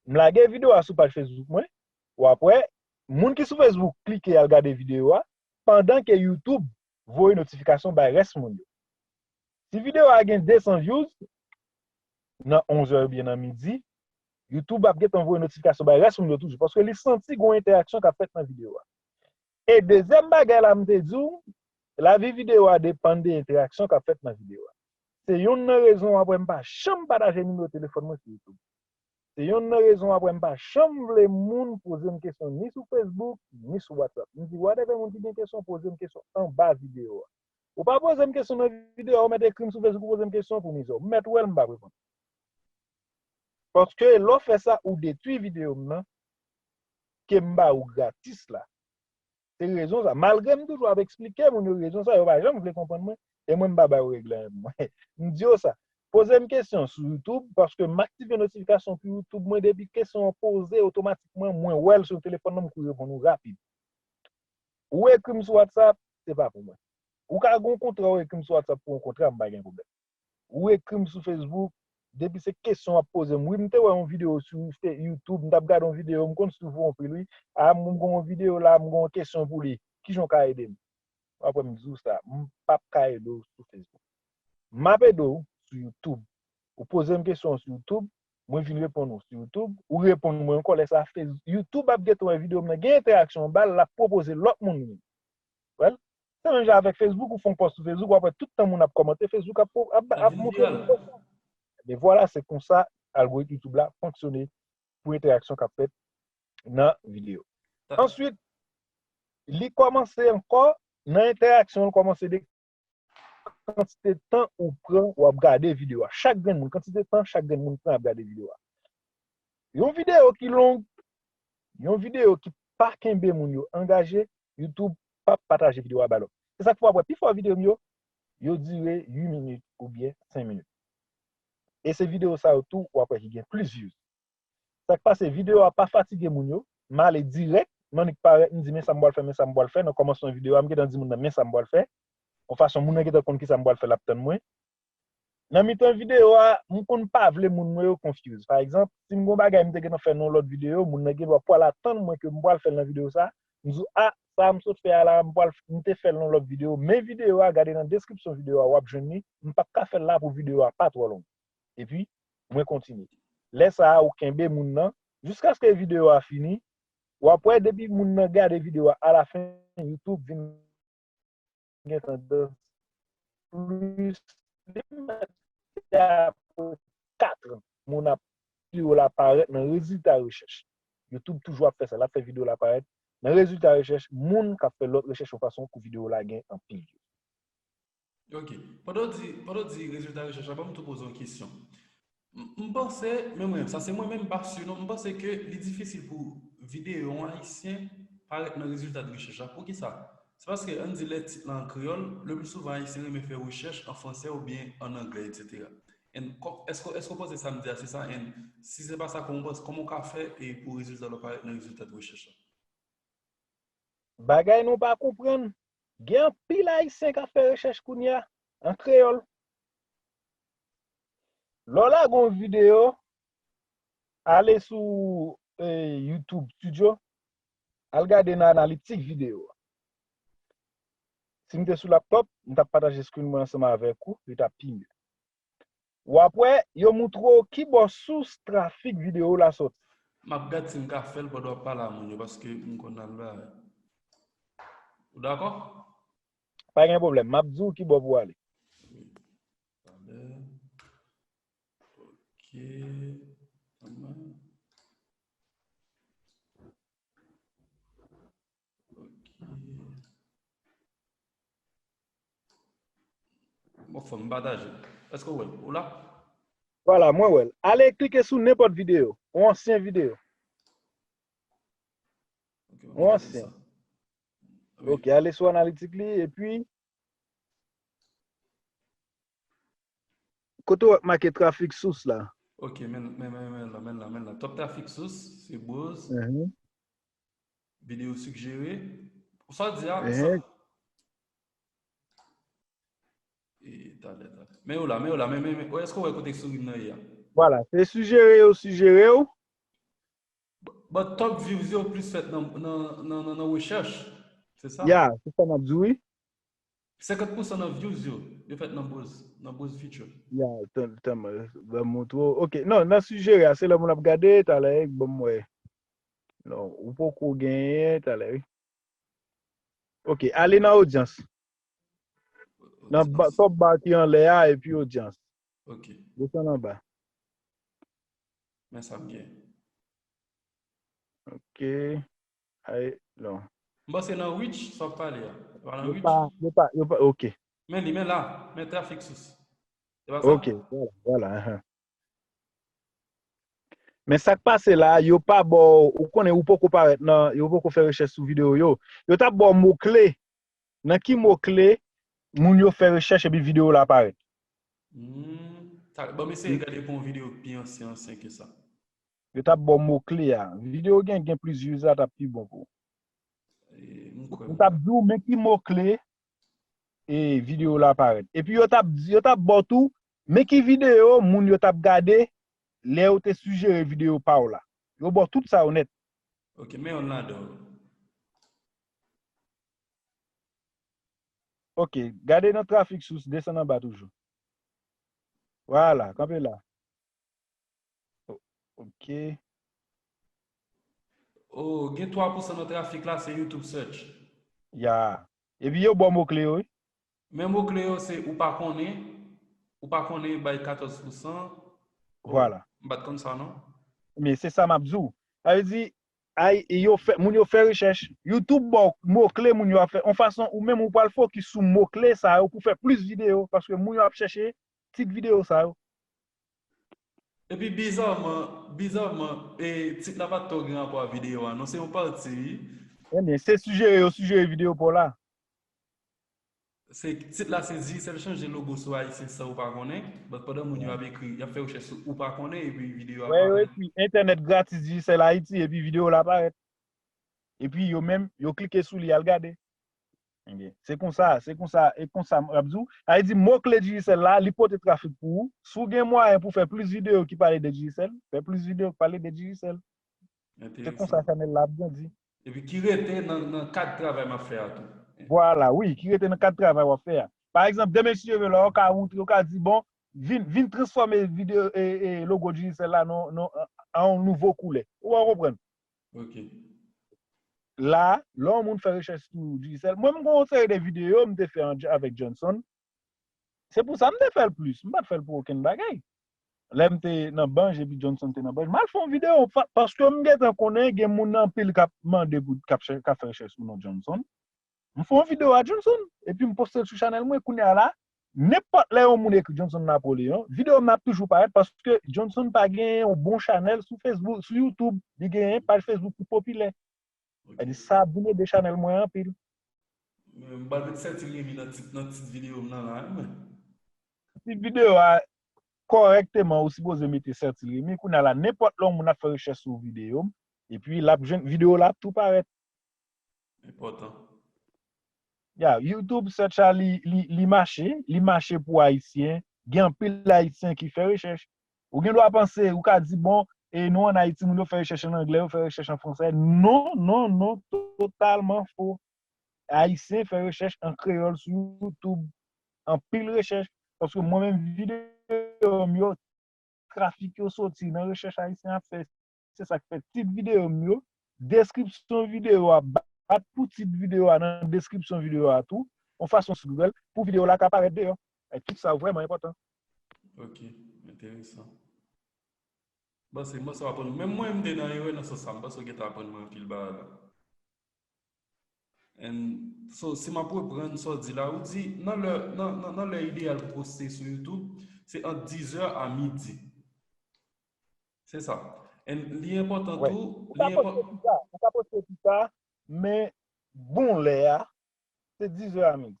M lage videyo a sou paj Facebook mwen, w ap wè, moun ki sou Facebook klike al gade videyo a, pandan ke YouTube voye notifikasyon bay rès moun yo. Si videyo a gen de san views, nan onz è oubyen nan midi, YouTube ap gentan voye notifikasyon bay rès moun yo toujou, paske li santi gon entèraksyon k ap fèt nan videyo a. E dezyèm bagay la m te di w, lavi videyo a depann de entèraksyon k ap fèt nan videyo a. Se yonn nan rezon w ap wè m pa janm pataje nimewo telefòn mwen sou YouTube. Se yonn nan rezon w ap wè m pa janm vle moun poze m kesyon ni sou Facebook, ni sou WhatsApp. M di, whatever moun ki gen kesyon, poze m kesyon anba videyo a. Ou pa poze m kesyon nan videyo a, ou mèt ekri m sou Facebook, ou poze m kesyon pou mizè w. M mèt wè l, m p ap reponn. Paske lè w fè sa, ou detwi videyo m nan, ke m ba ou gratis la. Se rezon sa. Malgre m toujou ap eksplike moun yo rezon sa, yo pa janm vle konprann mwen. E mwen, m pa ba yo regle anyen pou mwen. M di yo sa. Poze m kesyon sou YouTube, paske m aktive notifikasyon pou YouTube mwen, depi kesyon an poze, otomatikman, mwen wè l sou telefòn nan, m kouri reponn ou rapid. Ou ekri m sou WhatsApp, se pa pou mwen. Ou ka gen yon kontra, ou ekri m sou WhatsApp pou yon kontra, m pa gen pwoblèm. Ou ekri m sou Facebook, depi se kesyon w ap poze m. Wi, m te wè yon videyo sou Fe- YouTube, m t ap gade yon videyo, m konn swiv ou anpil, wi. A, m gen yon videyo la, m gen yon kesyon pou li. Kijan w ka ede m? W ap wè m di w sa, m p ap ka ede w sou Facebook. M ap ede w sou YouTube. Ou poze m kesyon sou YouTube, mwen vin reponn ou sou YouTube, ou reponn mwen ankò, lè sa a, Face- YouTube ap gentan wè videyo m nan, gen entèraksyon anba l, l ap pwopoze lòt moun li. Well, se menm jan avèk Facebook, ou fè yon pòs sou Facebook, w ap wè tout tan moun ap kòmante, Facebook ap, ap, ap montre moun pòs la. Men vwala, se konsa algoritm YouTube la fonksyone pou entèraksyon k ap fèt nan videyo. Answit, li kòmanse ankò, nan entèraksyon, li kòmanse de kantite tan ou pran w ap gade videyo a. Chak grenn moun, kantite tan chak grenn moun pran ap gade videyo a. Yon videyo ki long, yon videyo ki pa kenbe moun yo angaje, YouTube p ap pataje videyo a ba lòt. Se sa k fè w ap wè pifò videyo m yo, yo dire uit minit oubyen senk minit. E se videyo sa yo tou w ap wè ki gen plis views. Sa k pase, videyo a pa fatige moun yo, m ale dirèk, m annik parèt, m di, men sa m pral fè, men sa m pral fè, nan kòmansman videyo a, m gentan di moun nan, men sa m pral fè, yon fason moun nan gentan konn kisa m pral fè, l ap tann mwen. Nan mitan videyo a, m konn pa vle moun mwen yo confuse. Pa egzanp, si m gon bagay m te gentan fè nan yon lòt videyo, moun nan gen dwa pral atann mwen ke m pral fè l nan videyo sa, m di, a, sa a m sot fè a la, m pral, m te fè l nan lòt videyo, men videyo a, gade nan deskripsyon videyo a, w ap jwenn li, m p ap ka fè l la pou videyo a pa twò long. Epi, mwen kontinye. Lè sa a, ou kenbe moun nan, jiskaske videyo a fini, w ap wè depi moun nan gade videyo a alafen, YouTube vin gen tandans plis, depi apre kat an, moun ap videyo la parèt nan rezilta rechèch. YouTube toujou ap fè sa, l ap fè videyo la parèt nan rezilta rechèch, moun k ap fè lòt rechèch yon fason pou videyo la gen anpil views. Ok. Pandan w di, pandan w di rezilta rechèch la, ban m tou poze yon kesyon. M, m panse, men mwen, sa se mwen menm, m pa si non, m panse ke li difisil pou videyo yon Ayisyen parèt nan rezilta de rechèch la. Poukisa? Se paske, ann di lè tit la an kreyòl, le pli souvan Ayisyen renmen fè rechèch an fransè oubyen an anglè, etsetera. And kò-, èske, èske w panse sa m di a se sa? And si se pa sa, kòman w panse, kòman w ka fè e pou rezilta w la parèt nan rezilta de rechèch la? Bagay nou pa konprann. Gen anpil Ayisyen k ap fè rechèch kounye a, an kreyòl. Lè w lage yon videyo, ale sou, eh, YouTube Studio, al gade nan analitik videyo a. Si m te sou laptop, m t ap pataje screen mwen ansanm avèk ou, li t ap pi mye. W ap wè, yo moutre w ki bò sous trafik videyo w la soti. M ap gad si m ka fè l pandan w ap pale a moun yo, paske m konn al la. Ou dakò? Pa gen pwoblèm, m ap di w ki bò pou w ale. Talè. Ok. Kòman? Ok. Bon, fò m pataje. Èske w wè l? Ou la? Vwala, mwen wè l. Ale klike sou nenpòt videyo. Yon ansyen videyo. Ok, mwen Yon gade ansyen. Sa. Wi. Ok, ale sou analitik li, epi kote w wè k make trafik sous la? Ok, men, men, men, men la, men la, men la. Top trafik sous, se Buzz. Mhm. Videyo sigjere. Ou sa di a, ou sa. Mhm. E, talè, talè. Men yo la, men yo la, men, men, men. Èske w wè kote souri m nan ye a? Vwala, se sijere yo sijere w. But top views yo plis fèt nan, nan, nan, nan, nan rechèch. Se sa? Ya, se sa m ap di w, wi. Senkant pousan nan views yo, yo fèt nan Buzz, nan Buzz feature. Ya, tan, tan, ban m montre w. Ok, non, nan sijere a, se lè moun ap gade, talè, ban m wè. Non, ou poko genyen, talè, wi. Ok, ale nan odyans. Nan ba, top bar ki anlè a, epi odyans. Ok. Desann anba. Men sa m gen. Ok. Ay, non. M panse nan reach, sa w ap pale a. Se pa nan Yo reach? Pa, yo pa, yo pa, ok. Men li, men la, men trafik sous. Se pa sa? Ok, vwala, vwala, ahan. Men sa k pase la, yo pa ba w, ou konnen ou poko parèt nan, yo poko fè rechèch sou videyo yo. Yo t ap ba w mo kle. Nan ki mo kle moun yo fè rechèch epi videyo la parèt? Hmm. Sa, ban m eseye gade pou yon videyo pi ansyen, ansyen ke sa. Yo t ap ba w mo kle a. Videyo gen, gen plis views la t ap pi bon pou ou. E, m kwè. Yo t ap di w men ki mo kle e videyo la parèt. Epi yo t ap di, yo t ap ba w tou men ki videyo moun yo t ap gade lè yo te sijere videyo pa w la. Yo ba w tout sa yo nèt. Ok, men youn ladan yo. Ok, gade nan trafik sous, desann anba toujou. Vwala, kanpe la. O-, ok. Oh, gen twa pousan nan trafik la, se YouTube search. Ya. Epi yo ba w mo kle yo, wi. Men mo kle yo se ou pa konnen, ou pa konnen bay katòz pousan. Oh, vwala. M pa t konn sa, non. Men se sa m ap di w. Sa vle di, ay, yo fè, moun yo fè rechèch. YouTube ba w mo kle moun yo ap fè. Yon fason, ou menm ou pral fokis sou mo kle sa yo pou fè plis videyo, paske moun yo ap chèche tit videyo sa yo. Epi bizarman, bizarman, e, tit la pa t twò gen rapò a videyo a, non, se yon pati, wi. Ebyen, se sijere yo sijere videyo pa w la. Se, tit la se Digicel chanje logo sou Ayisyen san ou pa konnen, but pandan moun yo ap ekri, y ap fè rechèch sou ou pa konnen, epi videyo a parèt. Wi, epi entènèt gratis Digicel Ayiti, epi videyo la parèt. Epi yo menm, yo klike sou li, al gade. Ebyen, se konsa, se konsa, e konsa, m ap di w. Sa vle di, mo kle Digicel la, li pote trafik pou ou. Si w gen mwayen pou fè plis videyo ki pale de Digicel, fè plis videyo ki pale de Digicel. Se konsa chanèl la ap grandi. Epi ki rete nan, nan kad travay m ap fè a tou. Vwala, wi, ki rete nan kad travay w ap fè a. Pa egzanp, demen si Dye vle, lè w ka montre, w ka di, bon, vin, vin transfòme videyo, e, e, logo Digicel la nan, nan, an, an yon nouvo koulè. Ou konprann? Ok. La, lè yon moun fè rechèch sou Digicel, mwen, m gen yon seri de videyo m te fè an, avèk Johnson. Se pou sa m te fè l plis. M pa t fè l pou okenn bagay. Lè m te nan Banj epi Johnson te nan Banj, m al fè yon videyo pa, paske m gentan konnen gen moun anpil k ap mande pou, k ap chè-, k ap fè rechèch sou non Johnson. M fè yon videyo a Johnson, epi m poste l sou chanèl mwen. Kounye a la, nenpòt lè yon moun ekri Johnson Napoleon, videyo m nan ap toujou parèt paske Johnson pa gen yon bon chanèl sou Facebook, sou YouTube. Li gen paj Facebook ki popilè. Ok. Sa ap vin ede chanèl mwen anpil. M pral met Serti Remy nan tit, nan tit videyo m nan la, wi, mwen. Tit videyo a, kòrèkteman, ou sipoze mete Serti Remy. Kounye a la, nenpòt lè yon moun ap fè rechèch sou videyo m, epi l ap jwenn videyo la ap tou parèt. Enpòtan. Ya, YouTube search la, li, li, li mache, li mache pou Ayisyen. Gen anpil Ayisyen ki fè rechèch. Ou gen dwa panse, ou ka di, bon, e nou ann Ayiti, moun yo fè rechèch an anglè, yo fè rechèch an fransè. Non, non, non, totalman fo. Ayisyen fè rechèch an kreyòl sou YouTube, anpil rechèch. Paske mwen menm, videyo m yo, trafik yo soti nan rechèch Ayisyen ap fè. Se sa k fè tit videyo m yo, deskripsyon videyo a, bat pou tit videyo a nan deskripsyon videyo a tou, yon fason sou Google, pou videyo la ka parèt deyò. E tout sa vrèman enpòtan. Ok, enteresan. Bon, se mwen sa aprann. Menm mwen, m te nan erè nan sans sa. M panse w gentan aprann mwen anpil bagay la. And so, si m ap reprann sa w di la, ou di nan lè, nan, nan, nan lè ideyal pou poste sou YouTube, se ant dizè a midi. Se sa. And li enpòtan tou, ou ka poste pita, ou ka poste pita, men bon lè a, se dizè a midi.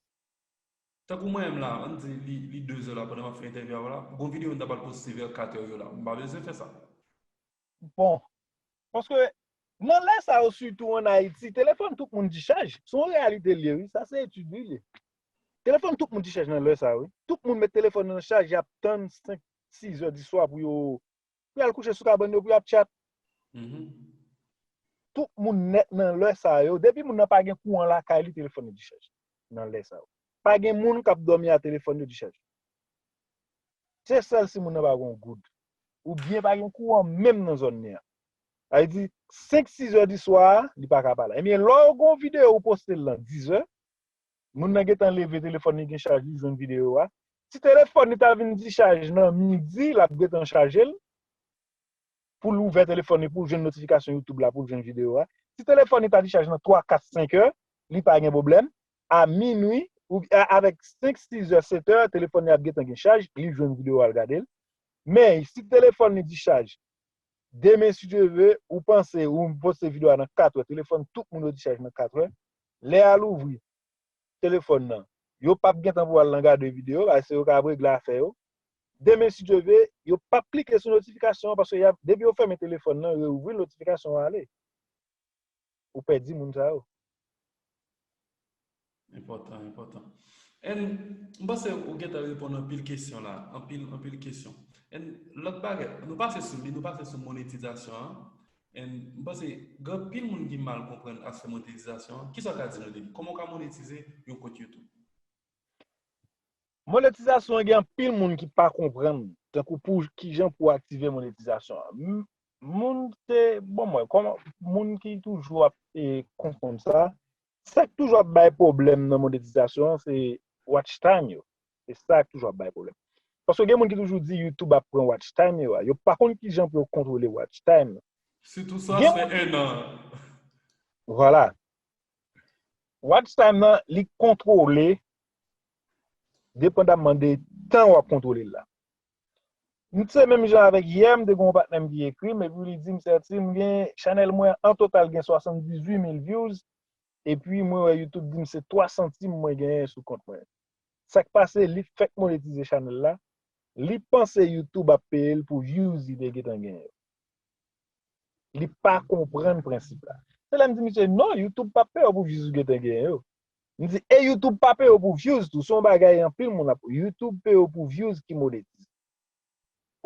Tankou mwen menm la, ann di li, li dezè la pandan m ap fè entèvyou a w la, gon videyo m ta pral poste vè katè yo la. M pa bezwen fè sa. Bon. Paske nan lè sa yo, sitou ann Ayiti, telefòn tout moun dichaj. Se yon reyalite l ye, wi. Sa se etid li ye. Telefòn tout moun dichaj nan lè sa yo, wi. Tout moun met telefòn nan chaj, y ap tann senk, sis è di swa pou yo, pou y al kouche sou kabann yo, pou y ap tchat. Tout moun nèt nan lè sa yo. Depi moun nan pa gen kouran lakay li, telefòn li dichaj nan lè sa yo. Pa gen moun k ap dòmi a telefòn yo dichaj. Se sèl si moun nan pa gen yon goud. Oubyen pa gen kouran menm nan zòn li an. Sa vle di, senk, sis è di swa a, li pa ka pale. Ebyen, lè w gen yon videyo ou poste l nan dizè, moun nan gentan leve, telefòn li gen chaj, li jwenn videyo a. Si telefòn li ta vin dichaj nan midi, l ap gentan chaje l pou l ouvè telefòn li, pou l jwenn notifikasyon YouTube la, pou l jwenn videyo a. Si telefòn li ta dichaj nan twa, kat, senk è, li pa gen pwoblèm. A minwi, ou, a, avèk senk, sis è, sèt è, telefòn li ap gentan gen chaj, li jwenn videyo a, l gade l. Men, si telefòn li dichaj, demen, si Dye ve, ou panse, ou poste videyo a nan kat è, telefòn tout moun yo dichaj nan kat è, lè a l ouvri telefòn nan, yo p ap gentan pou al nan gade videyo, paske yo ka ap regle afè yo. Demen, si Dye ve, yo p ap klike sou notifikasyon an, paske y ap, depi yo fèmen telefòn nan, yo ouvri l, notifikasyon an ale. Ou pèdi moun sa yo. Enpòtan, enpòtan. And m panse ou gentan reponn anpil kesyon la, anpil, anpil kesyon. And lòt bagay, nou pase sou li, nou pase sou monetizasyon an. And m panse gen anpil moun ki mal konprann aspè monetizasyon an. Kisa w ka di nou de li? Kòman w ka monetize yon kont YouTube? Monetizasyon an gen anpil moun ki pa konprann, tankou pou kijan pou aktive monetizasyon an. M- Moun te, bon, mwen, kòman, moun ki toujou ap e, konprann sa, sa k toujou ap bay pwoblèm nan monetizasyon an, se watch time yo. Se sa k toujou ap bay pwoblèm. Paske gen moun ki toujou di YouTube ap pran watch time yo a. Yo pa konn kijan pou yo kontwole watch time nan. Sitou sa fè en an. Vwala. Watch time nan, li kontwole depandamman de tan w ap kontwole l la. M se menm jan avèk yè, m te gen yon patnè m ki ekri m, epi li di m, Serti, m gen, chanèl mwen an total gen swasanndizuit mil views, epi mwen wè YouTube di m se twa santim mwen genyen sou kont mwen. Sa k pase, li fèk monetize chanèl la, li panse YouTube ap peye l pou views li te gentan genyen yo. Li pa konprann prensip la. Se lè m di misye, non, YouTube p ap peye w pou views ou gentan genyen yo. M di, e YouTube pa peye w pou views tou, se yon bagay anpil moun ap, YouTube peye w pou views ki monetize.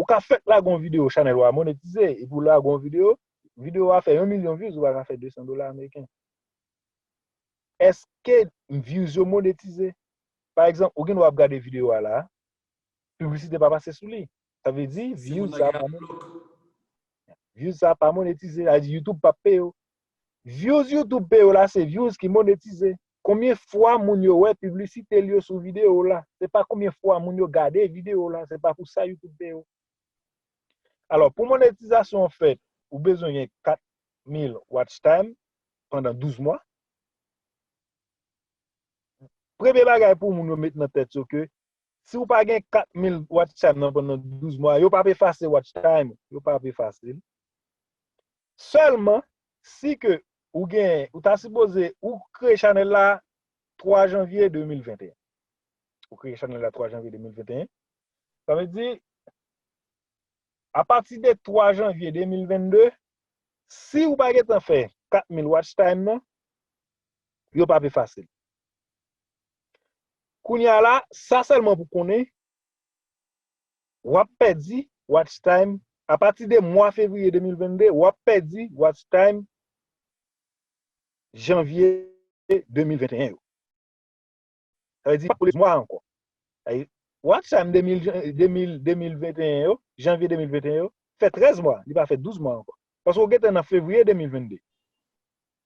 Ou ka fèk lage yon videyo, chanèl ou a monetize, epi w lage yon videyo, videyo a fè yon milyon views, ou pa ka fè de san dola ameriken. Èske views yo monetize? Pa egzanp, ou gen dwa ap gade videyo a la, piblisite pa pase sou li. Sa vle di, views sa pa monetize. Views sa pa monetize, sa vle di YouTube pa peye w. Views YouTube peye w la, se views ki monetize. Konbyen fwa moun yo wè piblisite l yo sou videyo w la? Se pa konbyen fwa moun yo gade videyo w la, se pa pou sa YouTube peye w. Alò, pou monetizasyon an fèt, ou bezwen gen kat mil watch time pandan douz mwa. Premye bagay pou moun yo met nan tèt yo ke si w pa gen kat mil watch time nan pandan douz mwa, yo p ap efase watch time, yo p ap efase l. Sèlman, si ke ou gen, ou ta sipoze, ou kreye chanèl la twa janvye de mil venteyen. Ou kreye chanèl la twa janvye de mil venteyen. Sa vle di, apati de twa janvye de mil vennde, si ou pa gentan fè kat mil watch time nan, yo p ap efase l. Kounye a la, sa sèlman pou konnen, w ap pèdi watch time, apati de mwa fevriye de mil vennde, w ap pèdi watch time janvye de mil venteyen yo. Sa vle di, w ap kole mwa ankò. Sa vle di, watch time de mil, de mil, de mil venteyen yo, janvye de mil venteyen yo, fè trèz mwa, li pa fè douz mwa ankò. Paske w gentan nan fevriye de mil vennde.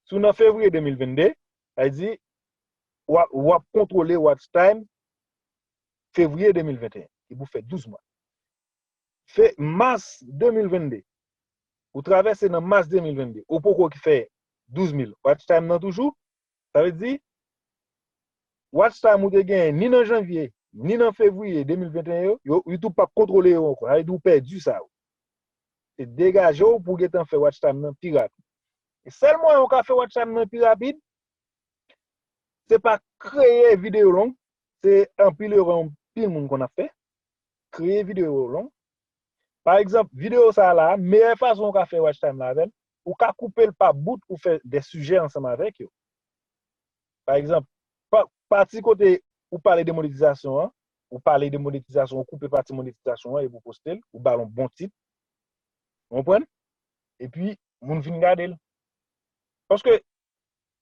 Si w nan fevriye de mil vennde, sa vle di, w ap, w ap kontwole watch time fevriye de mil venteyen, ki pou fè douz mwa. Fe, mas de mil vennde, ou travèse nan mas de mil vennde, ou poko ki fè douz mil watch time nan toujou, sa vle di, watch time ou te genyen ni nan janvye, ni nan fevriye de mil venteyen yo, yo, YouTube p ap kontwole yo ankò. Sa vle di ou pèdi sa yo. Se degaje w pou w gentan fè watch time nan pi rapid. E sèl mwayen ou ka fè watch time nan pi rapid, se pa kreye videyo long, se anpil erè anpil moun konn ap fè. Kreye videyo long. Pa egzanp, videyo sa a la, meyè fason ou ka fè watch time la avè l, ou ka koupe l pa bout pou fè de sijè ansanm avèk yo. Pa egzanp, pa, pati kote ou pale de monetizasyon an, ou pale de monetizasyon, ou koupe pati monetizasyon an epi ou poste l, ou ba l yon bon tit. Ou konprann? Epi, moun vin gade l. Paske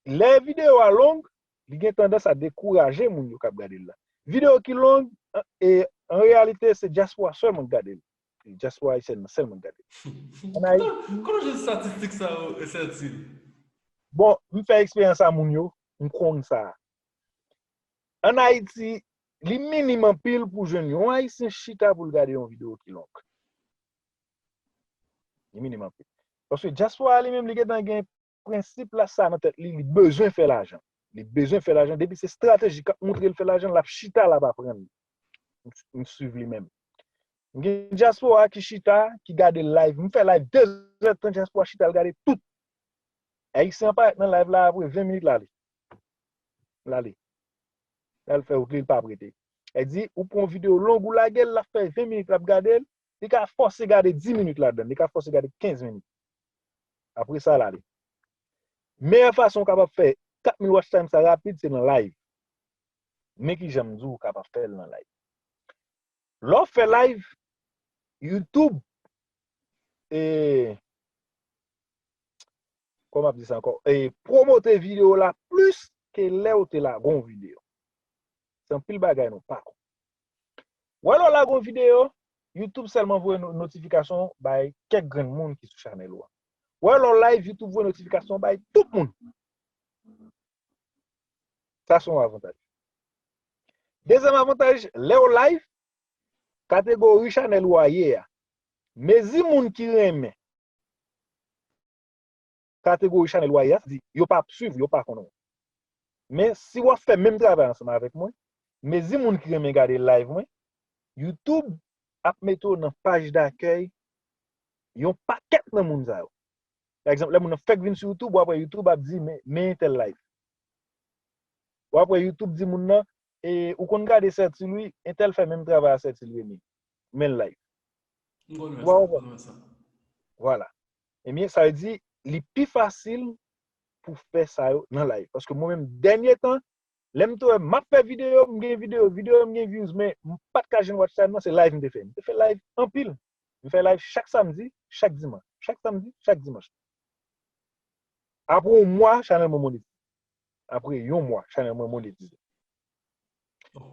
lè videyo a long, li gen tandans a dekouraje moun yo k ap gade l la. Videyo ki long, an, e, an reyalite, se dyaspora sèlman k gade l. Dyaspora ayisyèn nan sèlman k gade l. Ann Ayiti. Kote w jwenn estatistik sa yo, Sertil? Bon, m fè eksperyans a moun yo, m konn sa. Ann Ayiti, li minim anpil pou jwenn yon Ayisyen chita pou l gade yon videyo ki long. Li minim anpil. Paske dyaspora a li menm, li gentan gen prensip la sa nan tèt li, li bezwen fè lajan. Li bezwen fè lajan. Depi se estrateji k ap montre l fè lajan, l ap chita, l ap aprann. M, m swiv li menm. M gen dyaspora ki chita, ki gade live. M fè live de zè tan, dyaspora chita, l gade tout. Ayisyen an parèt nan live la apre ven minit, l ale. L ale. L al fè wout li, l pa ap rete. Sa di, ou pran yon videyo long, ou lage l, l ap fè ven minit, l ap gade l, li ka fòse gade dis minit ladan l, li ka fòse gade kenz minit. Apre sa, l ale. Meyè fason w kapab fè kat mil watch time sa rapid, se nan live. Men kijan m di w ou kapab fè l nan live. Lè w fè live, YouTube, e, kòman ap di sa ankò? E, pwomote videyo la plis ke lè w te lage yon videyo. Se anpil bagay nou pa konn. Wè lè w lage yon videyo, YouTube sèlman voye no-, notifikasyon bay kèk grenn moun ki sou chanèl ou a. Wè lè w live, YouTube voye notifikasyon bay tout moun. Sa se yon avantaj. Dezyèm avantaj, lè w live, kategori chanèl ou a ye a. Mezi moun ki renmen kategori chanèl ou a ye a, sa di, yo pa ap swiv, yo pa konnen w. Men si w ap fè menm travay ansanm avèk mwen, mezi moun ki renmen gade live mwen, YouTube ap mete w nan paj dakèy yon pakèt nan moun sa yo. Pa egzanp, lè moun nan fèk vin sou YouTube, w ap wè YouTube ap di, men, men entèl live. W ap wè YouTube di moun nan, e, ou konn gade Sertil wi, entèl fè menm travay a Sertil Remy. Men l live. M konn wè sa, m konn wè sa. Vwala. Ebyen, sa vle di, li pi fasil pou fè sa yo nan live. Paske mwen menm, dènye tan, lè m te wè m ap fè videyo, m gen videyo, videyo m gen views, men m pa t ka jwenn watch time nan, se live m te fè. M te fè live anpil. M fè live chak samdi, chak dimanch. Chak samdi, chak dimanch. Apre yon mwa, chanèl mwen monetize. Apre yon mwa, chanèl mwen monetize.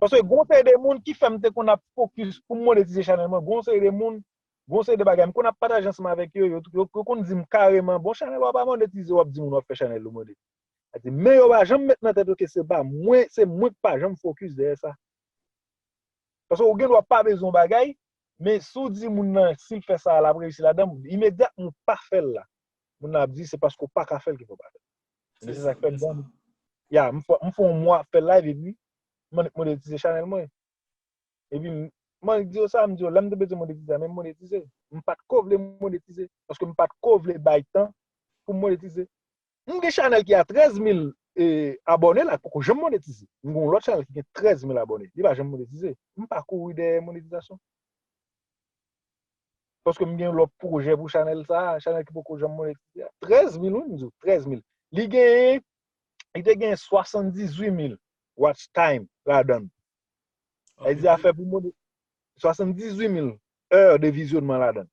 Paske gon seri de moun ki fè m te konn ap fokis pou m monetize chanèl mwen, gon seri de moun, gon seri de bagay, m konn ap pataje ansanm avèk yo, yo, yo, yo konn di m kareman, bon, chanèl w a pa monetize, w ap di moun w ap fè chanèl ou monetize. Sa di, men yo pa janm met nan tèt yo ke se pa mwen, se mwen k pa janm fokis dèyè sa. Paske ou gen dwa pa bezwen yon bagay, men si w di moun nan, si l fè sa a, l ap reyisi ladan, imedyatman ou pa fè l la, moun nan ap di se paske w pa ka fè l ki fè w pa fè l. Men se sa k fè m, ya, m fè, m fè yon mwa ap fè live epi m annik monetize chanèl mwen. Epi m, m annik di yo sa, m di yo, lè m te bezwen monetize a, men m monetize. M pa t ko vle monetize, paske m pa t ko vle bay tan pou m monetize. M gen chanèl ki a trèz mil, e, abòne la, k poko janm monetize. M gen yon lòt chanèl ki gen trèz mil abòne. Li pa janm monetize. M pa kouri dèyè monetizasyon. Paske m gen lòt pwojè pou chanèl sa a, chanèl ki poko janm monetize a. Trèz mil, wi, m di w, trèz mil. Li genyen li te gen swasanndizuit mil watch time ladan l. Sa vle di afè pou mwen, swasanndizuit mil è de vizyonman ladan l.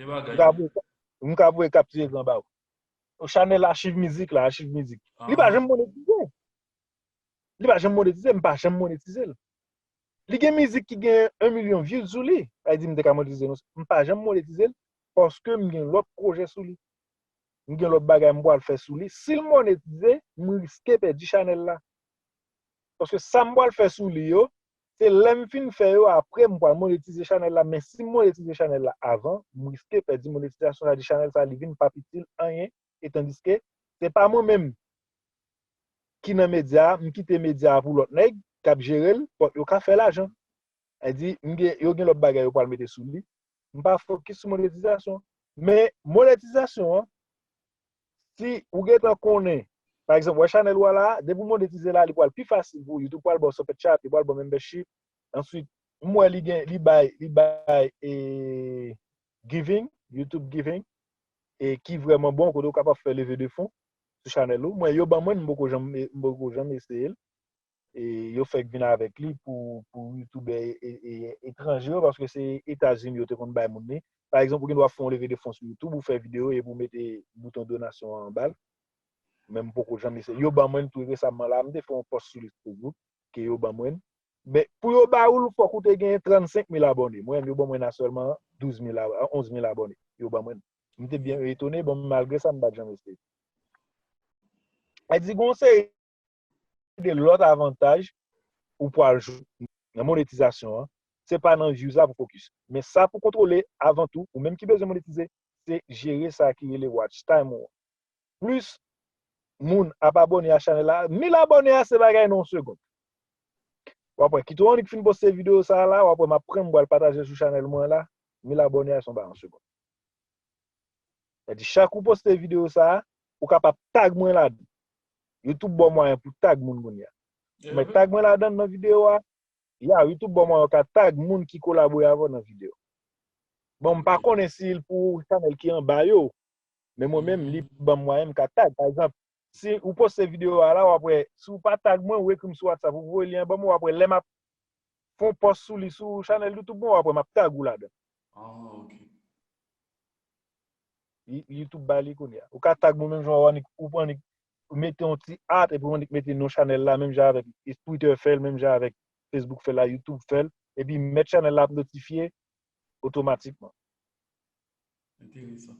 M ka voye, m ka voye kapti ekran ba ou. Chanèl Achiv Mizik la, Achiv Mizik. Li pa janm monetize. Li pa janm monetize, m pa janm monetize l. Li gen mizik ki gen yon milyon views sou li. Sa vle di m te ka monetize non, m pa janm monetize l paske m gen lòt pwojè sou li. M gen lòt bagay m pral fè sou li. Si l monetize, m riske pèdi chanèl la. Paske sa m pral fè sou li yo, se lè m fin fè yo, apre m pral monetize chanèl la. Men si m monetize chanèl la avan, m riske pèdi monetizasyon, sa vle di chanèl sa li vin p ap itil anyen, e tandiske se pa mwen menm ki nan medya a, m kite medya a pou lòt nèg k ap jere l, pou yo ka fè lajan. Sa vle di, m gen, yo gen lòt bagay yo pral mete sou li. M pa fokis sou monetizasyon. Men monetizasyon an, si ou gentan konnen, pa egzanp, wè chanèl ou a la, depi w monetize la, li pral pi fasil pou ou. YouTube pral ba w super chat, li pral ba w membership. Answit, m wè li gen, li bay, li bay e, giving, YouTube giving, e ki vrèman bon, kote w kapab fè leve de fon sou chanèl ou. Mwen, yo ban mwen, m poko janm, m poko janm eseye l. E yo fèk vin avèk li pou, pou youtubè e, e, e, etranje yo, paske se Etazini yo te konn bay moun li. Pa egzanp, ou gen dwa fè yon leve de fon sou YouTube, ou fè videyo epi ou mete bouton donasyon an anba l. Men m poko janm eseye. Yo ban mwen l tou resaman la, m te fè yon pòs sou li sou Facebook, ke yo ban mwen l. Men pou yo ba ou l, fòk ou te gen trannsenk mil abòne. Mwen menm, yo ban mwen la sèlman douz mil, onz mil abòne. Yo ban mwen l. M te byen etone, bon, malgre sa, m pa t janm eseye. Sa vle di, gon seri de lòt avantaj ou pral jwenn nan monetizasyon an, se pa nan views la pou fokis. Men sa pou kontwole avan tou, ou menm ki bezwen monetize, se jere sa ki rele watch time ou an. Plis moun ap abòne a chanèl la, mil abòne a se bagay nan yon segond. W ap wè, kite w annik fin poste videyo sa a la, w ap wè m ap pran m pral pataje sou chanèl mwen la, mil abòne a se yon bagay yon segond. Sa di chak ou poste videyo sa a, ou kapab tag mwen ladan. YouTube ba w mwayen pou tag moun kounye a. Ou mèt tag mwen ladan nan videyo a. Ya, YouTube ba w mwayen ou ka tag moun ki kolabore avè w nan videyo. Bon, m pa konnen si l pou chanèl ki anba yo, men mwen menm, li ban m mwayen m ka tag. Pa egzanp, si ou poste videyo a la, w ap wè, si w pa tag mwen, ou ekri m sou WhatsApp, ou voye lyen an ban mwen, w ap wè lè m ap fè yon pòs sou li sou chanèl YouTube mwen, w ap wè m ap tag ou ladan. Ah, ok. YouTube ba li kounye a. Ou ka tag mwen menm jan ou annik, ou annik mete yon ti at epi ou annik mete non chanèl la menm jan avèk Twitter fè l, menm jan avèk Facebook fè l la, YouTube fè l, epi mèt chanèl la ap notifye otomatikman. Enteresan.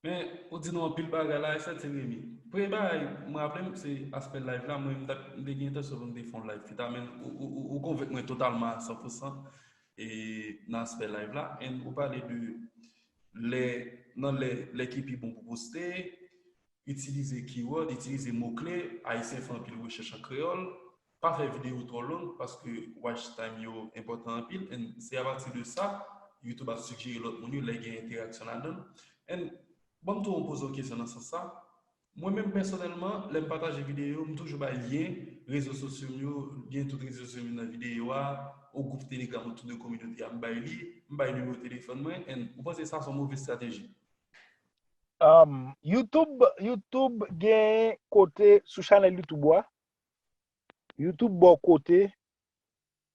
Men, ou di nou anpil bagay la, e sa te Remy. Premye bagay, mwen raple m, se aspè live la, mwen, m t ap, m te gen entansyon pou m te fè yon live pita, men ou, ou, ou, ou konvenk mwen totalman a san pou san e, nan aspè live la. And ou pale de lè, nan lè, lè ki pi bon pou poste, itilize keyword, itilize mo kle, Ayisyen fè anpil rechèch an kreyòl, pa fè videyo twò long paske watch time yo enpòtan anpil, and se apati de sa, YouTube ap sijere lòt moun yo lè gen entèraksyon ladan l. And ban m tou poze yon kesyon nan sans sa. Mwen menm pèsonèlman, lè m pataje videyo, m toujou bay lyen rezo sosyo m yo, lyen tout rezo sosyo m yo nan videyo a, yon gwoup Telegram otou de kominote a, m bay li, m bay nimewo telefòn mwen, and ou panse sa se yon move estrateji? Um, YouTube, YouTube gen kote sou chanèl YouTube ou a, YouTube ba w kote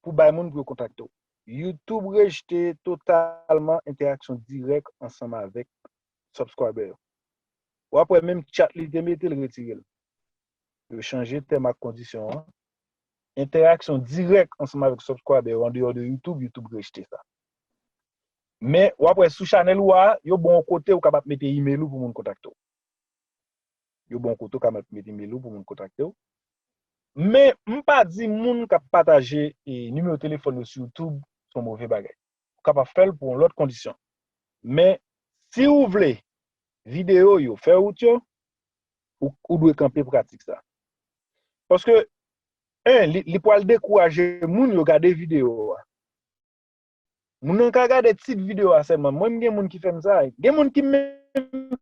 pou bay moun pou yo kontakte w. YouTube rejte totalman entèraksyon dirèk ansanm avèk subscriber yo. W ap wè menm chat li te mete l retire l. Yo chanje tèm ak kondisyon an. Entèraksyon dirèk ansanm avèk subscriber yo andeyò de YouTube, YouTube rejte sa. Men w ap wè sou chanèl ou a, yo ba w yon kote ou kapab mete email ou pou moun kontakte w. Yo ba w yon kote ou kapab mete email ou pou moun kontakte w. Men m pa di moun k ap pataje e, nimewo telefòn yo sou YouTube se yon move bagay. Ou kapab fè l pou yon lòt kondisyon. Men si ou vle videyo yo fè wout yo, ou, ou dwe kanpe pratik sa. Paske, en, li, li pral dekouraje moun yo gade videyo a. Moun nan ka gade tit videyo a sèlman. Mwen, m gen moun ki fè m sa. Gen moun ki menm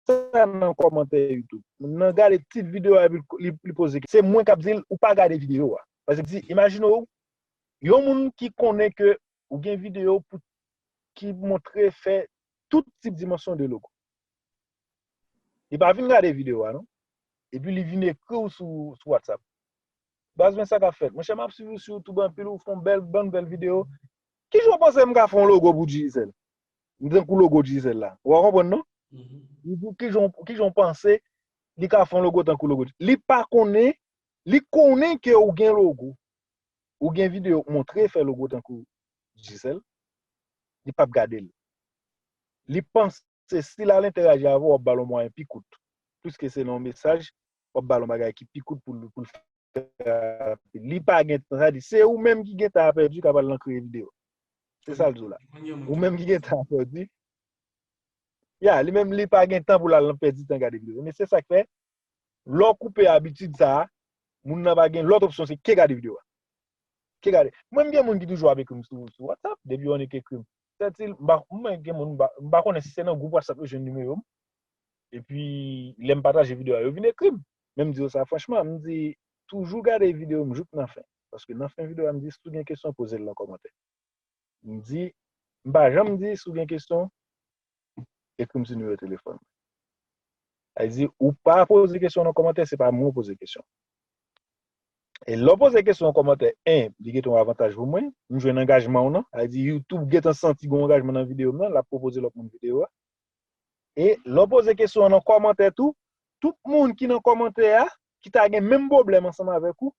sa nan kòmantè YouTube. Moun nan gade tit videyo a epi li, li poze. Se mwen k ap di l, ou pa gade videyo a. Paske di, imajine w, yon moun ki konnen ke ou gen videyo pou ki montre fè tout tip dimansyon de logo. Li pa vin gade videyo a non. Epi li vin ekri w sou, sou WhatsApp. Baz, men sa k ap fèt. Monchè, m ap swiv ou sou YouTube anpil, ou fè yon bèl, bann bèl videyo. Kijan w panse m ka fè yon logo pou Digicel? M tankou logo Digicel la. Ou a konprann non? Li di, kijan, kijan w panse li ka fè yon logo tankou logo? Li pa konnen, li konnen ke ou gen logo. Ou gen videyo k montre fè logo tankou Digicel, li p ap gade l. Li panse si l al entèyaji avè w, w ap ba l yon mwayen pi kout. Pliske se nan yon mesaj, w ap ba l yon bagay ki pi kout pou l, pou l fè rapid. Li pa gen tan, sa di, se ou menm ki gen tan a pèdi k ap al nan kreye videyo. Se sa l di w la. Ou menm ki gen tan a pèdi. Ya, li menm li pa gen tan pou l al nan pèdi tan gade videyo. Men se sa k fè, lè w koupe abitid sa a, moun nan pa gen lòt opsyon, se ke gade videyo a. Ke gade. Mwen, m gen moun ki toujou ap ekri m sou, sou WhatsApp, depi yon nèg ekri m. Sètil, m pa, mwen gen moun, m pa, m pa konnen si se nan gwoup WhatsApp yo jwenn nimewo m. Epi, lè m pataje videyo a, yo vin ekri m. Men m di yo sa franchman, m di, toujou gade videyo m jouk nan fen. Paske nan fen videyo a, m di, si w gen kesyon, poze l nan kòmantè. M di, m pa janm di, si w gen kesyon, ekri m sou nimewo telefòn mwen. Sa vle di, ou pa poze kesyon nan kòmantè, se pa mwen w poze kesyon. E lè w poze kesyon nan kòmantè, en, li gentan yon avantaj pou mwen, m jwenn angajman w nan. Sa vle di, YouTube gentan santi gen yon angajman nan videyo m nan, l ap pwopoze lòt moun videyo a. E lè w poze kesyon an nan kòmantè tou, tout moun ki nan kòmantè a, ki ta gen menm pwoblèm ansanm avèk ou,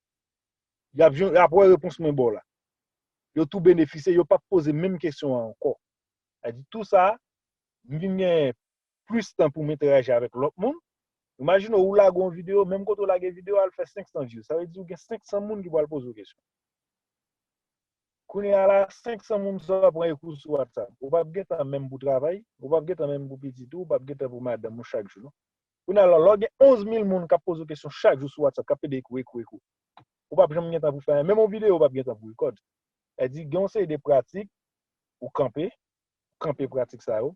y ap, y ap wè repons mwen ba w la. Yo tou benefisye, yo p ap poze menm kesyon an ankò. Sa di tou sa, m vin gen plis tan pou m entèyaji avèk lòt moun. Imajine w, ou lage yon videyo, menm kote w lage videyo a, l fè senk san view. Sa vle di ou gen senk san moun ki pral poze w kesyon. Kounye a la, senk san moun sa w pran ekri w sou WhatsApp. Ou p ap gen tan menm pou travay, ou p ap gen tan menm pou pitit ou, ou p ap gen tan pou madanm ou chak jou, non. Kounye a la, lè w gen onz mil moun k ap poze w kesyon chak jou sou WhatsApp, k ap pede ekri w, ekri w, ekri w. Ou p ap janm gen tan pou fè anyen. Menm yon videyo, ou p ap gen tan pou rekòd. Sa di, gen yon seri de pratik, ou kanpe, kanpe pratik sa yo.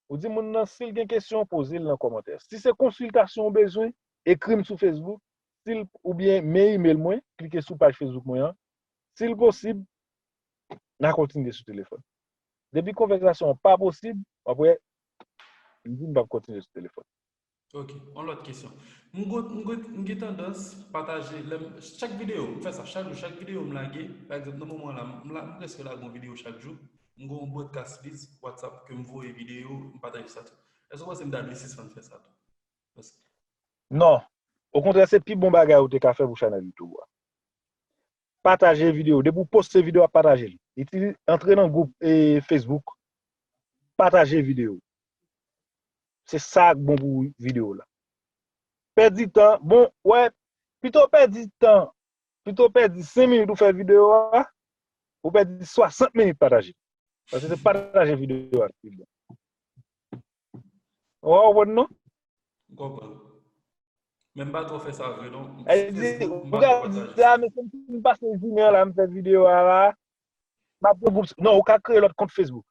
Ou di moun nan, si l gen kesyon, poze l nan kòmantè. Si se konsiltasyon ou bezwen, ekri m sou Facebook, si l, oubyen men imel mwen, klike sou paj Facebook mwen an. Si l posib, n a kontinye sou telefòn. Depi konvèsasyon an pa posib, apre, m di m p ap kontinye sou telefòn. Ok, yon lòt kesyon. M go, m go, m gen tandans pataje, lè m, chak videyo, m fè sa chak jou, chak videyo m lage, pa egzanp, nan moman la, m la, m prèske lage yon videyo chak jou, m gen yon broadcast list WhatsApp ke m voye videyo, m pataje sa tou. Èske w panse m ta dwe sispann fè sa tou? Paske Non. Okontrè, se pi bon bagay ou te ka fè pou chanèl YouTube ou a. Pataje videyo. Depi w poste videyo a, pataje l. Itilize, antre nan gwoup, e, Facebook. Pataje videyo. Se sa k bon pou videyo la. Pèdi tan. Bon, wè, pito pèdi tan, pito pèdi senk minit ou fè videyo a, ou pèdi swasant minit pataje. Paske se pataje videyo a ki pi bon. Ou konprann non? M konprann. Men m pa twò fè sa vre non. Sa vle di, ou ka di, a, mesye, m fin pase jounen an la, m fè videyo a la. M ap pran gwoup. Non, ou ka kreye lòt kont Facebook.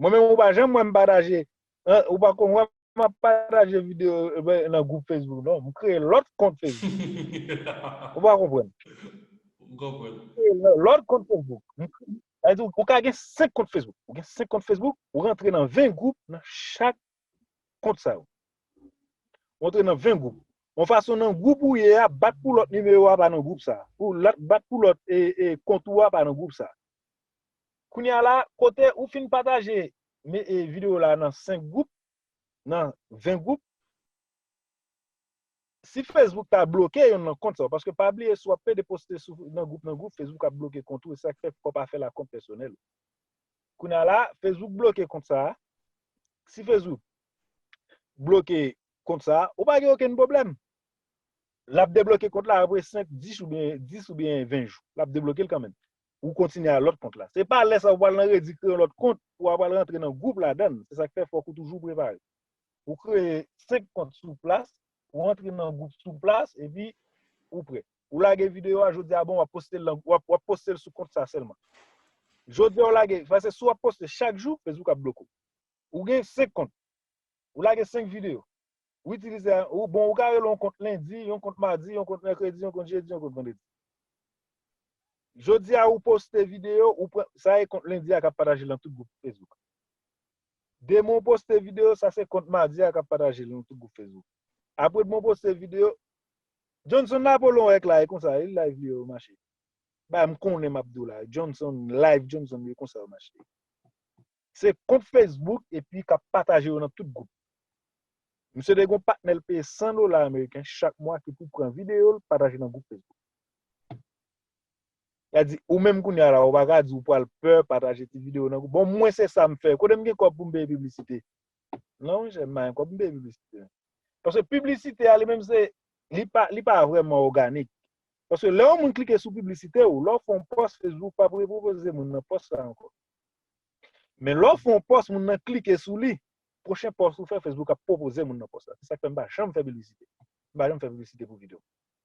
Mwen menm, ou pa janm wè m pataje, an, ou pa konn wè m ap pataje videyo, e, nan gwoup Facebook, non. M kreye lòt kont Facebook. Ou pa konprann? M konprann. M kreye lò-, lòt kont Facebook. M kreye, sa vle di, ou ka gen senk kont Facebook. Ou gen senk kont Facebook, ou rantre nan ven gwoup nan chak kont sa yo. Ou rantre nan ven gwoup. Yon fason nan gwoup ou ye a, bat pou lòt nimewo a pa nan gwoup sa. Pou lòt, bat pou lòt, e, e, kont ou a pa nan gwoup sa. Kounye a la, kote ou fin pataje, men, e, videyo la nan senk gwoup, nan ven gwoup, si Facebook ta bloke youn nan kont sa yo, paske pa bliye, si w ap pede poste sou, nan gwoup, nan gwoup, Facebook ap bloke kont ou, e sa k fè fò w pa fè la kont pèsonèl ou. Kounye a la, Facebook bloke kont sa a. Si Facebook bloke kont sa a, ou pa gen okenn pwoblèm. L ap debloke kont la apre senk, dis oubyen, dis oubyen ven jou. L ap debloke l kanmenm. Ou kontinye a lòt kont la. Se pa lè sa ou pral nan redi kreye yon lòt kont, ou a pral rantre nan gwoup ladan l. Se sa k fè fòk ou toujou prepare. Ou kreye senk kont sou plas, ou rantre nan gwoup sou plas, epi ou prè. Ou lage videyo a, jodi a, bon, w ap poste l nan, w ap, w ap poste l sou kont sa sèlman. Jodi a, ou lage, paske si w ap poste chak jou, Facebook ap bloke w. Ou gen senk kont. Ou lage senk videyo. Ou itilize, ou, bon, ou ka rele yon kont lendi, yon kont madi, yon kont mèkredi, yon kont jedi, yon kont vandredi. Jodi a, ou poste videyo, ou pran, sa e kont lendi a k ap pataje l nan tout gwoup Facebook. Demen w poste videyo, sa se kont madi a k ap pataje l nan tout gwoup Facebook. Apre demen w poste videyo, Johnson Napoleon wè k la, e konsa, e live li yo mache. Ba m konnen m ap di w la, Johnson, live Johnson, e konsa yo mache. Se kont Facebook epi k ap pataje yo nan tout gwoup. Misye te gen yon patnè l peye san dola ameriken chak mwa ki pou pran videyo l pataje nan gwoup Facebook. Y a di, ou menm kounye a la, ou pa ka di ou pral pè pataje ti videyo nan gwoup. Bon, mwen se sa m fè. Kote m gen kòb pou m peye piblisite? Non, monchè, m pa gen kòb pou m peye piblisite. Paske piblisite a li menm se, li pa, li pa vrèman òganik. Paske lè yon moun klike sou piblisite ou, lè w fè yon pòs, Facebook p ap repwopoze moun nan pòs la ankò. Men lè w fè yon pòs, moun nan klike sou li, pwochen pòs ou fè, Facebook ap pwopoze moun nan pòs la. Se sa k fè m pa janm fè piblisite. M pa janm fè piblisite pou videyo.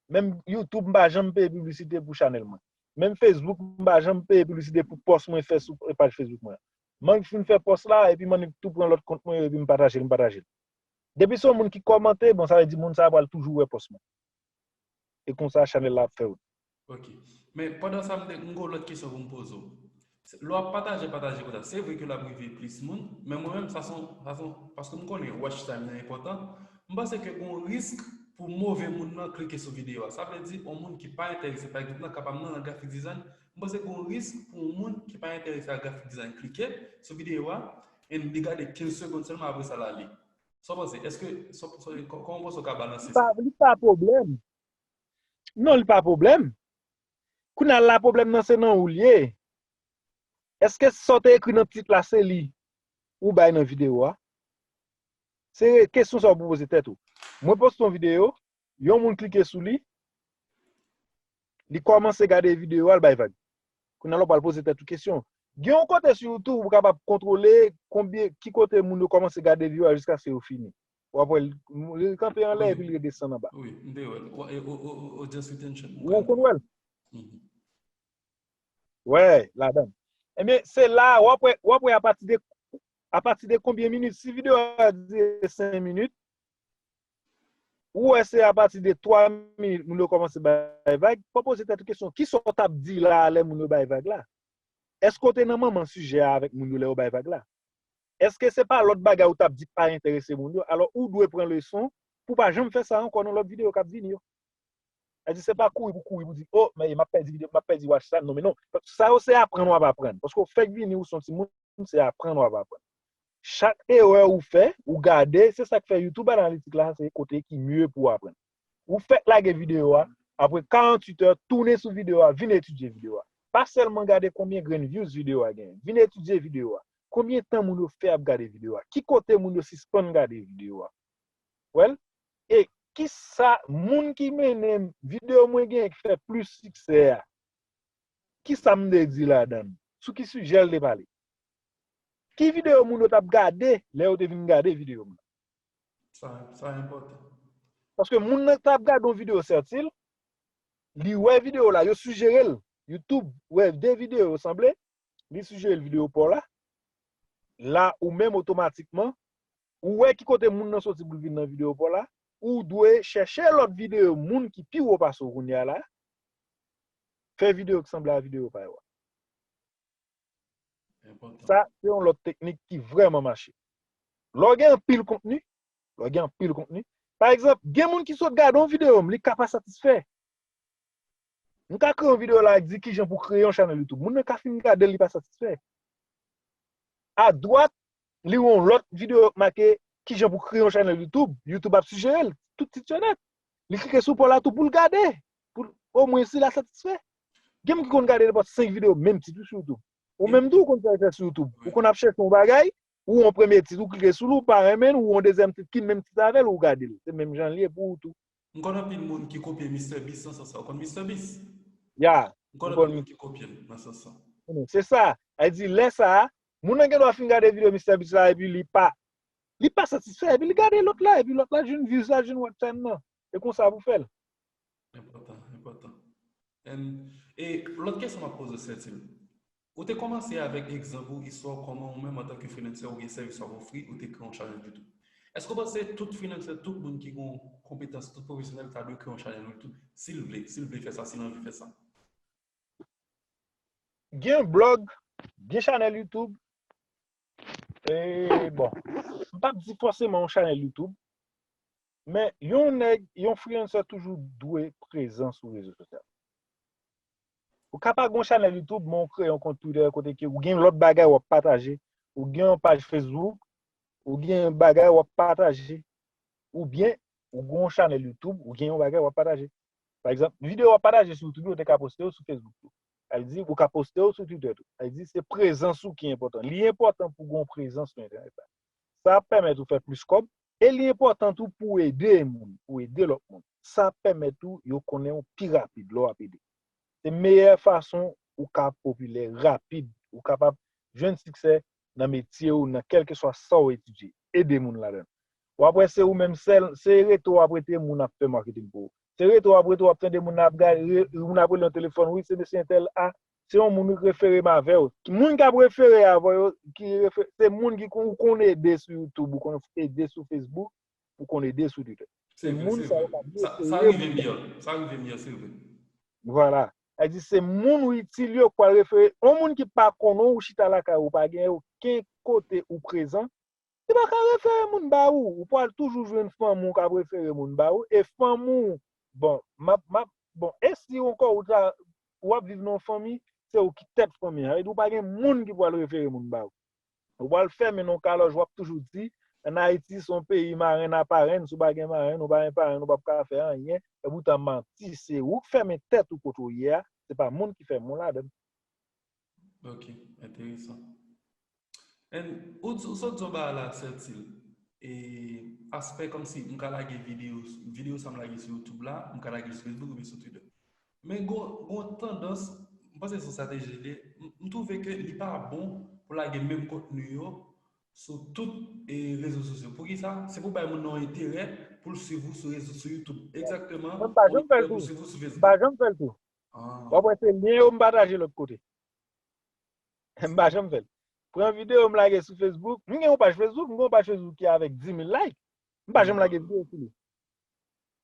Menm YouTube, m pa janm peye piblisite pou chanèl mwen. Menm Facebook, m pa janm peye piblisite pou pòs mwen fè sou paj Facebook mwen an. M annik fin fè pòs la, epi m annik tou pran lòt kont mwen yo, epi m pataje l, m pataje l. Depi se yon moun ki kòmante, bon, sa vle di moun sa a pral toujou wè pòs mwen. E konsa, chanèl la ap fè wout. Ok. Men pandan sa, m te, m gen yon lòt kesyon pou m poze w. Se, lè w ap pataje, pataje konsa, se vre ke l ap rive plis moun, men mwen menm, sa se yon, sa se yon, paske m konnen watch time nan enpòtan, m panse ke gen yon risk pou move moun nan klike sou videyo a. Sa vle di, yon moun ki pa enterese, pa egzanp, nan ka pa m nan, nan graphic design, m panse gen yon risk pou yon moun ki pa enterese a graphic design klike sou videyo a, e li gade kenz segonn sèlman, apre sa l ale. Sa w panse? Èske, sa, sa, kò-, kòman w panse w ka balanse sa? Li pa, li pa pwoblèm. Non, li pa pwoblèm. Kounye a la, pwoblèm nan se nan ou l ye. Èske sa w te ekri nan tit la, se li ou bay nan videyo a? Se kesyon sa w pou poze tèt ou. Mwen poste yon videyo, yon moun klike sou li, li kòmanse gade videyo a, l bay vag. Kounye a la, w pral poze tèt ou kesyon. Gen yon kote sou YouTube, ou kapab kontwole konbyen, ki kote moun yo kòmanse gade videyo a jiskaske yo fini. W ap wè l, li kanpe anlè epi l redesann anba. Wi, m te wè l. Wa-, e, o, o, o, audience retention. Ou konn wè l? Mhm. Wè, ladan. Ebyen, se la, w ap wè, w ap wè apati de, apati de konbyen minit. Si videyo a dire senk minit, ou wè se apati de twa minit moun yo kòmanse bay vag, w ap poze tèt ou kesyon, kisa w t ap di la a lè moun yo bay vag la? Èske w te nan manman sijè a avèk moun yo lè yo bay vag la? Èske se pa lòt bagay ou t ap di k pa enterese moun yo? Alò, ou dwe pran leson pou w pa janm fè sa ankò nan lòt videyo k ap vini yo. Sa di, se pa kouri pou kouri pou di, "Oh, men m ap pèdi videyo, m ap pèdi watch time." Non, men non. Sa yo se aprann w ap aprann. Paske w fèk vini, ou se yon timoun, se aprann w ap aprann. Chak erè ou fè, ou gade, se sa k fè YouTube Analytics la, se kote ki mye pou w aprann. Ou fèk lage videyo a, apre karanntuit è, tounen sou videyo a, vin etidye videyo a. Pa sèlman gade konbyen grenn views videyo a genyen. Vin etidye videyo a. Konbyen tan moun yo fè ap gade videyo a? Ki kote moun yo sispann gade videyo a? Wè l? E kisa moun ki mennen videyo mwen genyen ki fè plis siksè a? Kisa m te di ladan l? Sou ki sijè l te pale? Ki videyo moun yo t ap gade lè yo te vin gade videyo m nan? Sa, sa enpòtan. Paske moun nan t ap gade yon videyo Certil, li wè videyo la, yo sijere l. YouTube wè de videyo yo sanble, li sijere l videyo pa w la. La, ou menm otomatikman, ou wè ki kote moun nan soti pou l vin nan videyo pa w la, ou dwe chèche lòt videyo moun ki pi wo pase w kounye a la, fè videyo ki sanble a videyo pa yo a. Enpòtan. Sa, se yon lòt teknik ki vrèman mache. Lè w gen anpil kontni, lè w gen anpil kontni, pa egzanp, gen moun ki sot gade yon videyo m, li ka pa satisfè. M ka kreye yon videyo la ak di kijan pou kreye yon chanèl YouTube. Moun nan ka fin gade l, li pa satisfè. Adwat, li wè yon lòt videyo k make kijan pou kreye yon chanèl YouTube. YouTube ap sijere l, tout tit yo nèt. Li klike sou pa w la tou pou l gade, pou l, omwen si l a satisfè. Gen moun ki konn gade nenpòt senk videyo menm tit wi sou YouTube. Ou menm tou, ou konn sa yo fè sou YouTube. Ou konn ap chèche yon bagay, ou yon premye tit, ou klike sou li, ou pa renmen l, ou yon dezyèm tit ki menm tit avè l, ou gade l. Se menm jan l ye pou ou tou. M konn anpil moun ki kopye Mister Beast nan sans sa. Ou konn Mister Beast? Ya. M konn anpil moun ki kopye l nan sans sa. Se sa. Sa di, lè sa a, moun nan gen dwa fin gade videyo Mister Beast la, epi li pa, li pa satisfè, epi li gade lòt la, epi lòt la jwenn views la, jwenn watch time nan. E konsa pou fè l. Enpòtan, enpòtan. And, e lòt kesyon m ap poze w, Certil. Ou te kòmanse avèk egzanp ou, istwa w, kòman ou menm antanke freelancer oubyen sèvis w ap ofri, ou te kreye yon chanèl YouTube. Èske w panse tout freelancer, tout moun ki gen yon konpetans, tout pwofesyonèl ta dwe kreye yon chanèl YouTube, si l vle, si l vle fè sa, si l anvi fè sa? Gen blòg, gen chanèl YouTube, E bon, m p ap di fòseman yon chanèl YouTube, men yon nèg, yon freelancer toujou dwe prezan sou rezo sosyal. Ou ka pa gen yon chanèl YouTube, men ou kreye yon kont Twitter kote ke ou gen lòt bagay w ap pataje, ou gen yon paj Facebook, ou gen bagay w ap pataje, oubyen ou gen yon chanèl YouTube, ou gen yon bagay w ap pataje. Pa egzanp, videyo w ap pataje sou YouTube yo, ou te ka poste yo sou Facebook tou. Sa vle di, ou ka poste yo sou Twitter tou. Sa vle di, se prezans ou ki enpòtan. Li enpòtan pou w gen yon prezans sou entènèt la. Sa ap pèmèt ou fè plis kòb, e li enpòtan tou pou w ede moun, pou w ede lòt moun. Sa ap pèmèt ou yo konnen w pi rapid lè w ap ede. Se meyè fason ou ka popilè rapid, ou kapab jwenn siksè nan metye w, nan kèlkeswa sa w etidye. Ede moun ladan l. W ap wè se ou menm sèl, se rete w ap rete moun ap fè marketing pou ou. Se rete w ap rete w ap tande moun ap gade, moun ap rele nan telefòn, wi, se mesye entèl a, se yon moun wi k refere m avè w. Moun k ap refere avè yo, ki refe-, se moun ki kon, ou konn ede sou YouTube, ou konn ede sou Facebook, ou konn ede sou Twitter. Se Se vre, moun se sa vre. Yo k ap Sa, sa refere rive moun. Byen. Sa rive byen, se vre. Vwala. Sa di se moun ou itil yo k pral refere. Yon moun ki pa konnen w, ou chita lakay ou, ou pa gen okenn kote ou prezan, li pa ka refere moun ba ou. Ou pral toujou jwenn fanmi w k ap refere moun ba ou. E fanmi w, bon, m ap, m ap, bon, e si ankò ou ta, w ap viv nan yon fanmi, se ou ki tèt fanmi an. Sa vle di ou pa gen moun ki pral refere moun ba ou. Ou pral fèmen nan yon kalòj, w ap toujou di, ann Ayiti, se yon peyi marenn a parenn, si w pa gen marenn, ou pa gen parenn, ou p ap ka fè anyen. Epoutan, manti, se ou k fèmen tèt ou kote w ye a, se pa moun ki fèmen w ladan l. Ok, enteresan. And, ou, di- ou sot di yon bagay la, Sètil. E aspè kòmsi m ka lage videyo, videyo sa m lage sou YouTube la, m ka lage l sou Facebook oubyen sou Twitter. Men gon, gon tandans, m panse se yon estrateji li ye, m, m twouve ke li pa bon pou lage menm kontni yo sou tout e, rezo sosyo. Poukisa? Se pou bay moun nan yon enterè pou l swiv ou sou rezo, sou YouTube. Egzakteman. Mwen m pa janm fè l tou. Pou swiv ou sou Facebook. M pa janm fè l tou. Ah. W ap wè se lyen yo m pataje lòt kote. M pa janm fè l. Pran videyo m lage sou Facebook. M gen yon paj Facebook, m gen yon paj Facebook ki avèk dis mil like. M pa janm lage videyo sou li.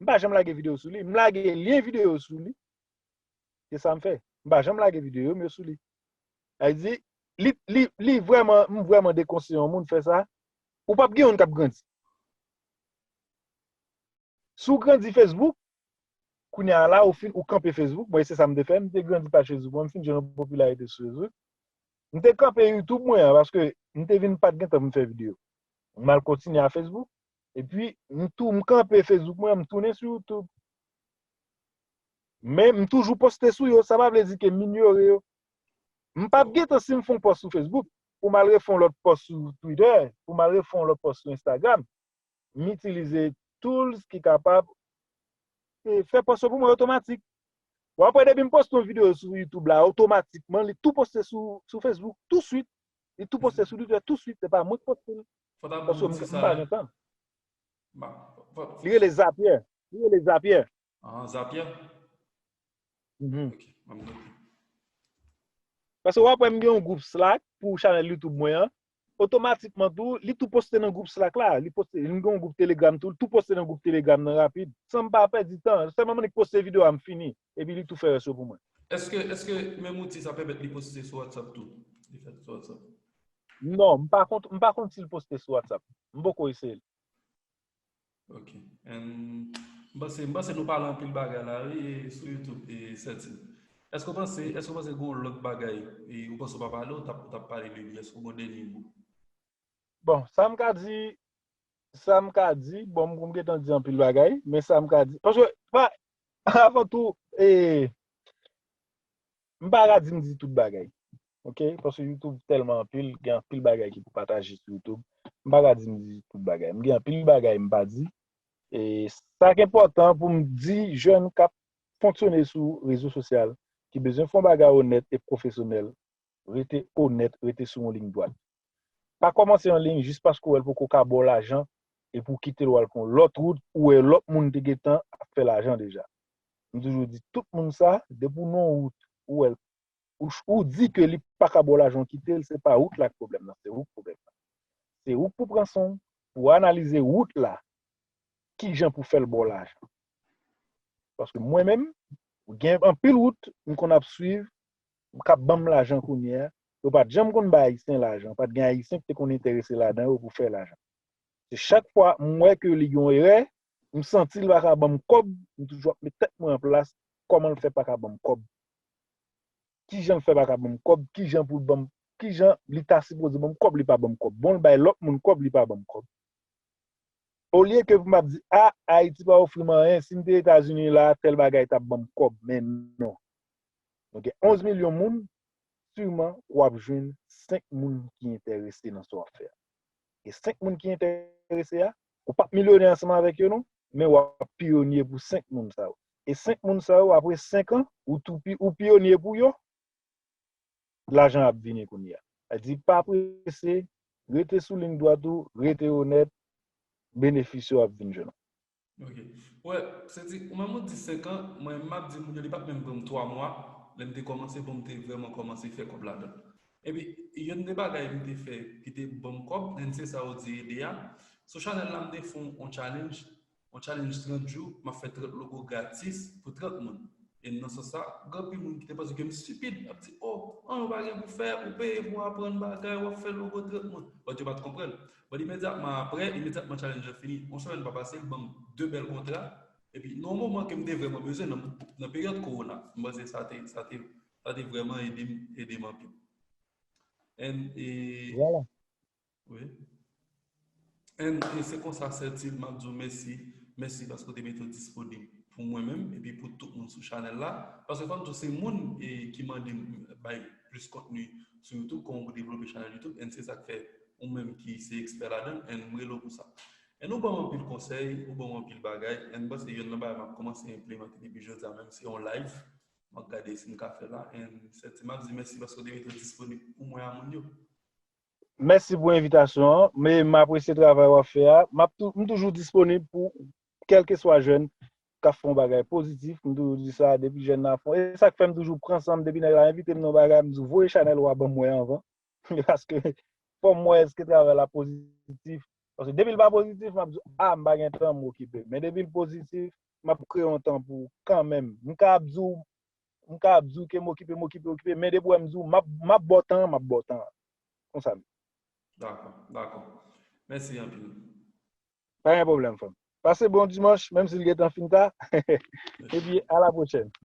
M pa janm lage videyo sou li. M lage lyen videyo sou li. Se sa m fè. M pa janm lage videyo m yo sou li. Sa vle di, li, li, li vrèman, m vrèman dekonseye yon moun fè sa. Ou p ap gen youn k ap grandi. Si w grandi Facebook, kounye a la, ou fin, ou kanpe Facebook, mwen, se sa m te fè, m te grandi paj Facebook mwen, m fin jwenn yon popilarite sou Facebook. M te kanpe YouTube mwen an, paske m te vin pa t gen tan pou m fè videyo. M al kontinye a Facebook, epi m tou, m kanpe Facebook mwen, m tounen sou YouTube. Men m toujou poste sou yo, sa pa vle di ke m inyore yo. M p ap gen tan si m fè yon pòs sou Facebook, pou m al refè yon lòt pòs sou Twitter, pou m al refè yon lòt pòs sou Instagram. M itilize tools ki kapab e, fè pòs yo pou mwen otomatik. W ap wè depi m poste yon videyo sou YouTube la, otomatikman, li tou poste sou, sou Facebook, touswit. Li tou poste sou Twitter, touswit. Se pa mwen ki poste l. Fò ta Paske bon m, ti m sa. Pa gen tan. Ba, fò, fò, Li rele Zapier. Li rele Zapier. Ah, Zapier? Mhm. Ok, m ap note. Paske w ap wè m gen yon gwoup Slack pou chanèl YouTube mwen an. Otomatikman tou, li tou poste nan gwoup Slack la. Li poste, li gen yon gwoup Telegram tou, li tou poste nan gwoup Telegram nan rapid. San m pa pèdi tan. Sèlman m annik poste videyo a, m fini. Epi li tou fè rès yo pou mwen. Èske, èske menm outi sa pèmèt li poste sou WhatsApp tou? Li fè sou WhatsApp? Non, m pa konn, m pa konn si l poste sou WhatsApp. M poko eseye l. Ok. And, m panse, m panse nou pale anpil bagay la, wi, e, sou YouTube, e, Sètil. Èske w panse, èske w panse gen yon lòt bagay, e, ou panse w pa pale, ou t ap, ou t ap pale de li? Èske w gen yon dènye mo? Bon, sa m ka di, sa m ka di, bon, m, m gentan di anpil bagay, men sa m ka di, paske, pa, avan tou, e, m pa ka di m di tout bagay. Ok? Paske YouTube tèlman anpil, gen anpil bagay ki pou pataje sou YouTube. M pa ka di m di tout bagay. M gen anpil bagay m pa di. E sa k enpòtan pou m di jèn k ap fonksyone sou rezo sosyal, ki bezwen fè yon bagay onèt e pwofesyonèl, rete onèt, rete sou yon liy dwat. Pa kòmanse yon liy jis paske w wè l poko ka ba w lajan, epi w kite l w al pran yon lòt wout, ou wè lòt moun te gentan ap fè lajan deja. M toujou di tout moun sa, depi w nan yon wout, ou wè l, ou, ou di ke li pa ka ba w lajan, w kite l, se pa wout la k pwoblèm nan, se ou k pwoblèm nan. Se ou k pou pran san w, pou w analize wout la, kijan pou fè l ba w lajan. Paske mwen menm, gen anpil wout m konn ap swiv, k ap ban m lajan kounye a, Yo pa t janm konn bay Ayisyen lajan. Pa t gen Ayisyen ki te konn enterese ladan yo pou fè lajan. Se chak fwa m wè ke li gen yon erè, m santi l pa ka ban m kòb, m toujou ap met tèt mwen an plas, kòman l fè pa ka ban m kòb? Kijan l fè pa ka ban m kòb? Kijan pou l ban m, kijan li ta sipoze ban m kòb, li pa ban m kòb? Bon, l bay lòt moun kòb, li pa ban m kòb. Olye ke pou m ap di, a, Ayiti pa ofri m anyen, si m te Etazini la, tèl bagay t ap ban m kòb, men non. Nou gen onz milyon moun, siman w ap jwenn senk moun ki enterese nan sa w ap fè a. E senk moun ki enterese a, ou p ap milyonè ansanm avèk yo non, men w ap piyonye pou senk moun sa yo. E senk moun sa yo, apre senk an, ou tou pi, ou piyonye pou yo, lajan ap vini kounye a. Sa di, pa prese, rete sou liy dwat ou, rete onèt, benefis yo ap vin jwenn ou. Ok. Wè, se di, ou menm ou di senk an, mwen m ap di moun yo, li pa t menm pran m twa mwa, lè m te kòmanse, bon, m te vrèman kòmanse fè kòb ladan. Epi, youn de bagay m te fè ki te ban m kòb, and se sa ou di ede a. Sou chanèl la, m te fè yon challenge, yon challenge trant jou, m ap fè trant logo gratis pou trant moun. E nan sans sa, gen anpil moun ki te panse ke m stipid, ap di, oh, an, ou pa gen pou fè, ou peye pou aprann bagay, w ap fè logo trant moun. But yo pa t konprann. But imedyatman apre, imedyatman challenge lan fini, yon semèn pa pase, l ban m de bèl kontra. Epi, nan yon moman ke m te vrèman bezwen, nan, nan peryòd kowona, m panse sa te, sa te, sa te vrèman ede m, ede m anpil. And, e, Vwala. Wi. And, e se konsa, Sètil, m ap di w mèsi. Mèsi paske w te mete w disponib pou mwen menm, epi pou tout moun sou chanèl la. Paske fò m di w, se moun e, ki mande m bay plis kontni sou YouTube, kòman pou devlope chanèl YouTube, and se sa k fè ou menm ki se ekspè ladan, and m rele w pou sa. And ou ban m anpil konsèy, ou ban m anpil bagay, and m panse youn nan bagay m ap kòmanse enplimante depi jodi a menm, se yon live. M ap gade si m ka fè la, and Sètil, m ap di mèsi paske w te mete w disponib pou mwen a moun yo. Mèsi pou envitasyon an, men m apresye travay w ap fè a. M ap tou, m toujou disponib pou kèlkeswa jèn k ap fè yon bagay pozitif, m toujou di sa, depi jèn nan ap fè. E sa k fè m toujou pran san m, depi nèg la envite m nan yon bagay, m di, voye chanèl ou a ban mwen anvan. Paske fò m wè èske travay la pozitif. Paske depi l pa pozitif, m ap di, a, m pa gen tan, m okipe. Men depi l pozitif, m ap kreye yon tan pou ou kanmenm. M ka ap di w, m ka ap di w ke m okipe, m okipe, okipe, men depi w wè m di w, m ap, m ap ba w tan an, m ap ba w tan an. Konsa m. Dakò, dakò. Mèsi anpil. Pa gen pwoblèm, frè m. Pase bon dimanch, menm si l gentan fin ta. Epi, a la pwochèn.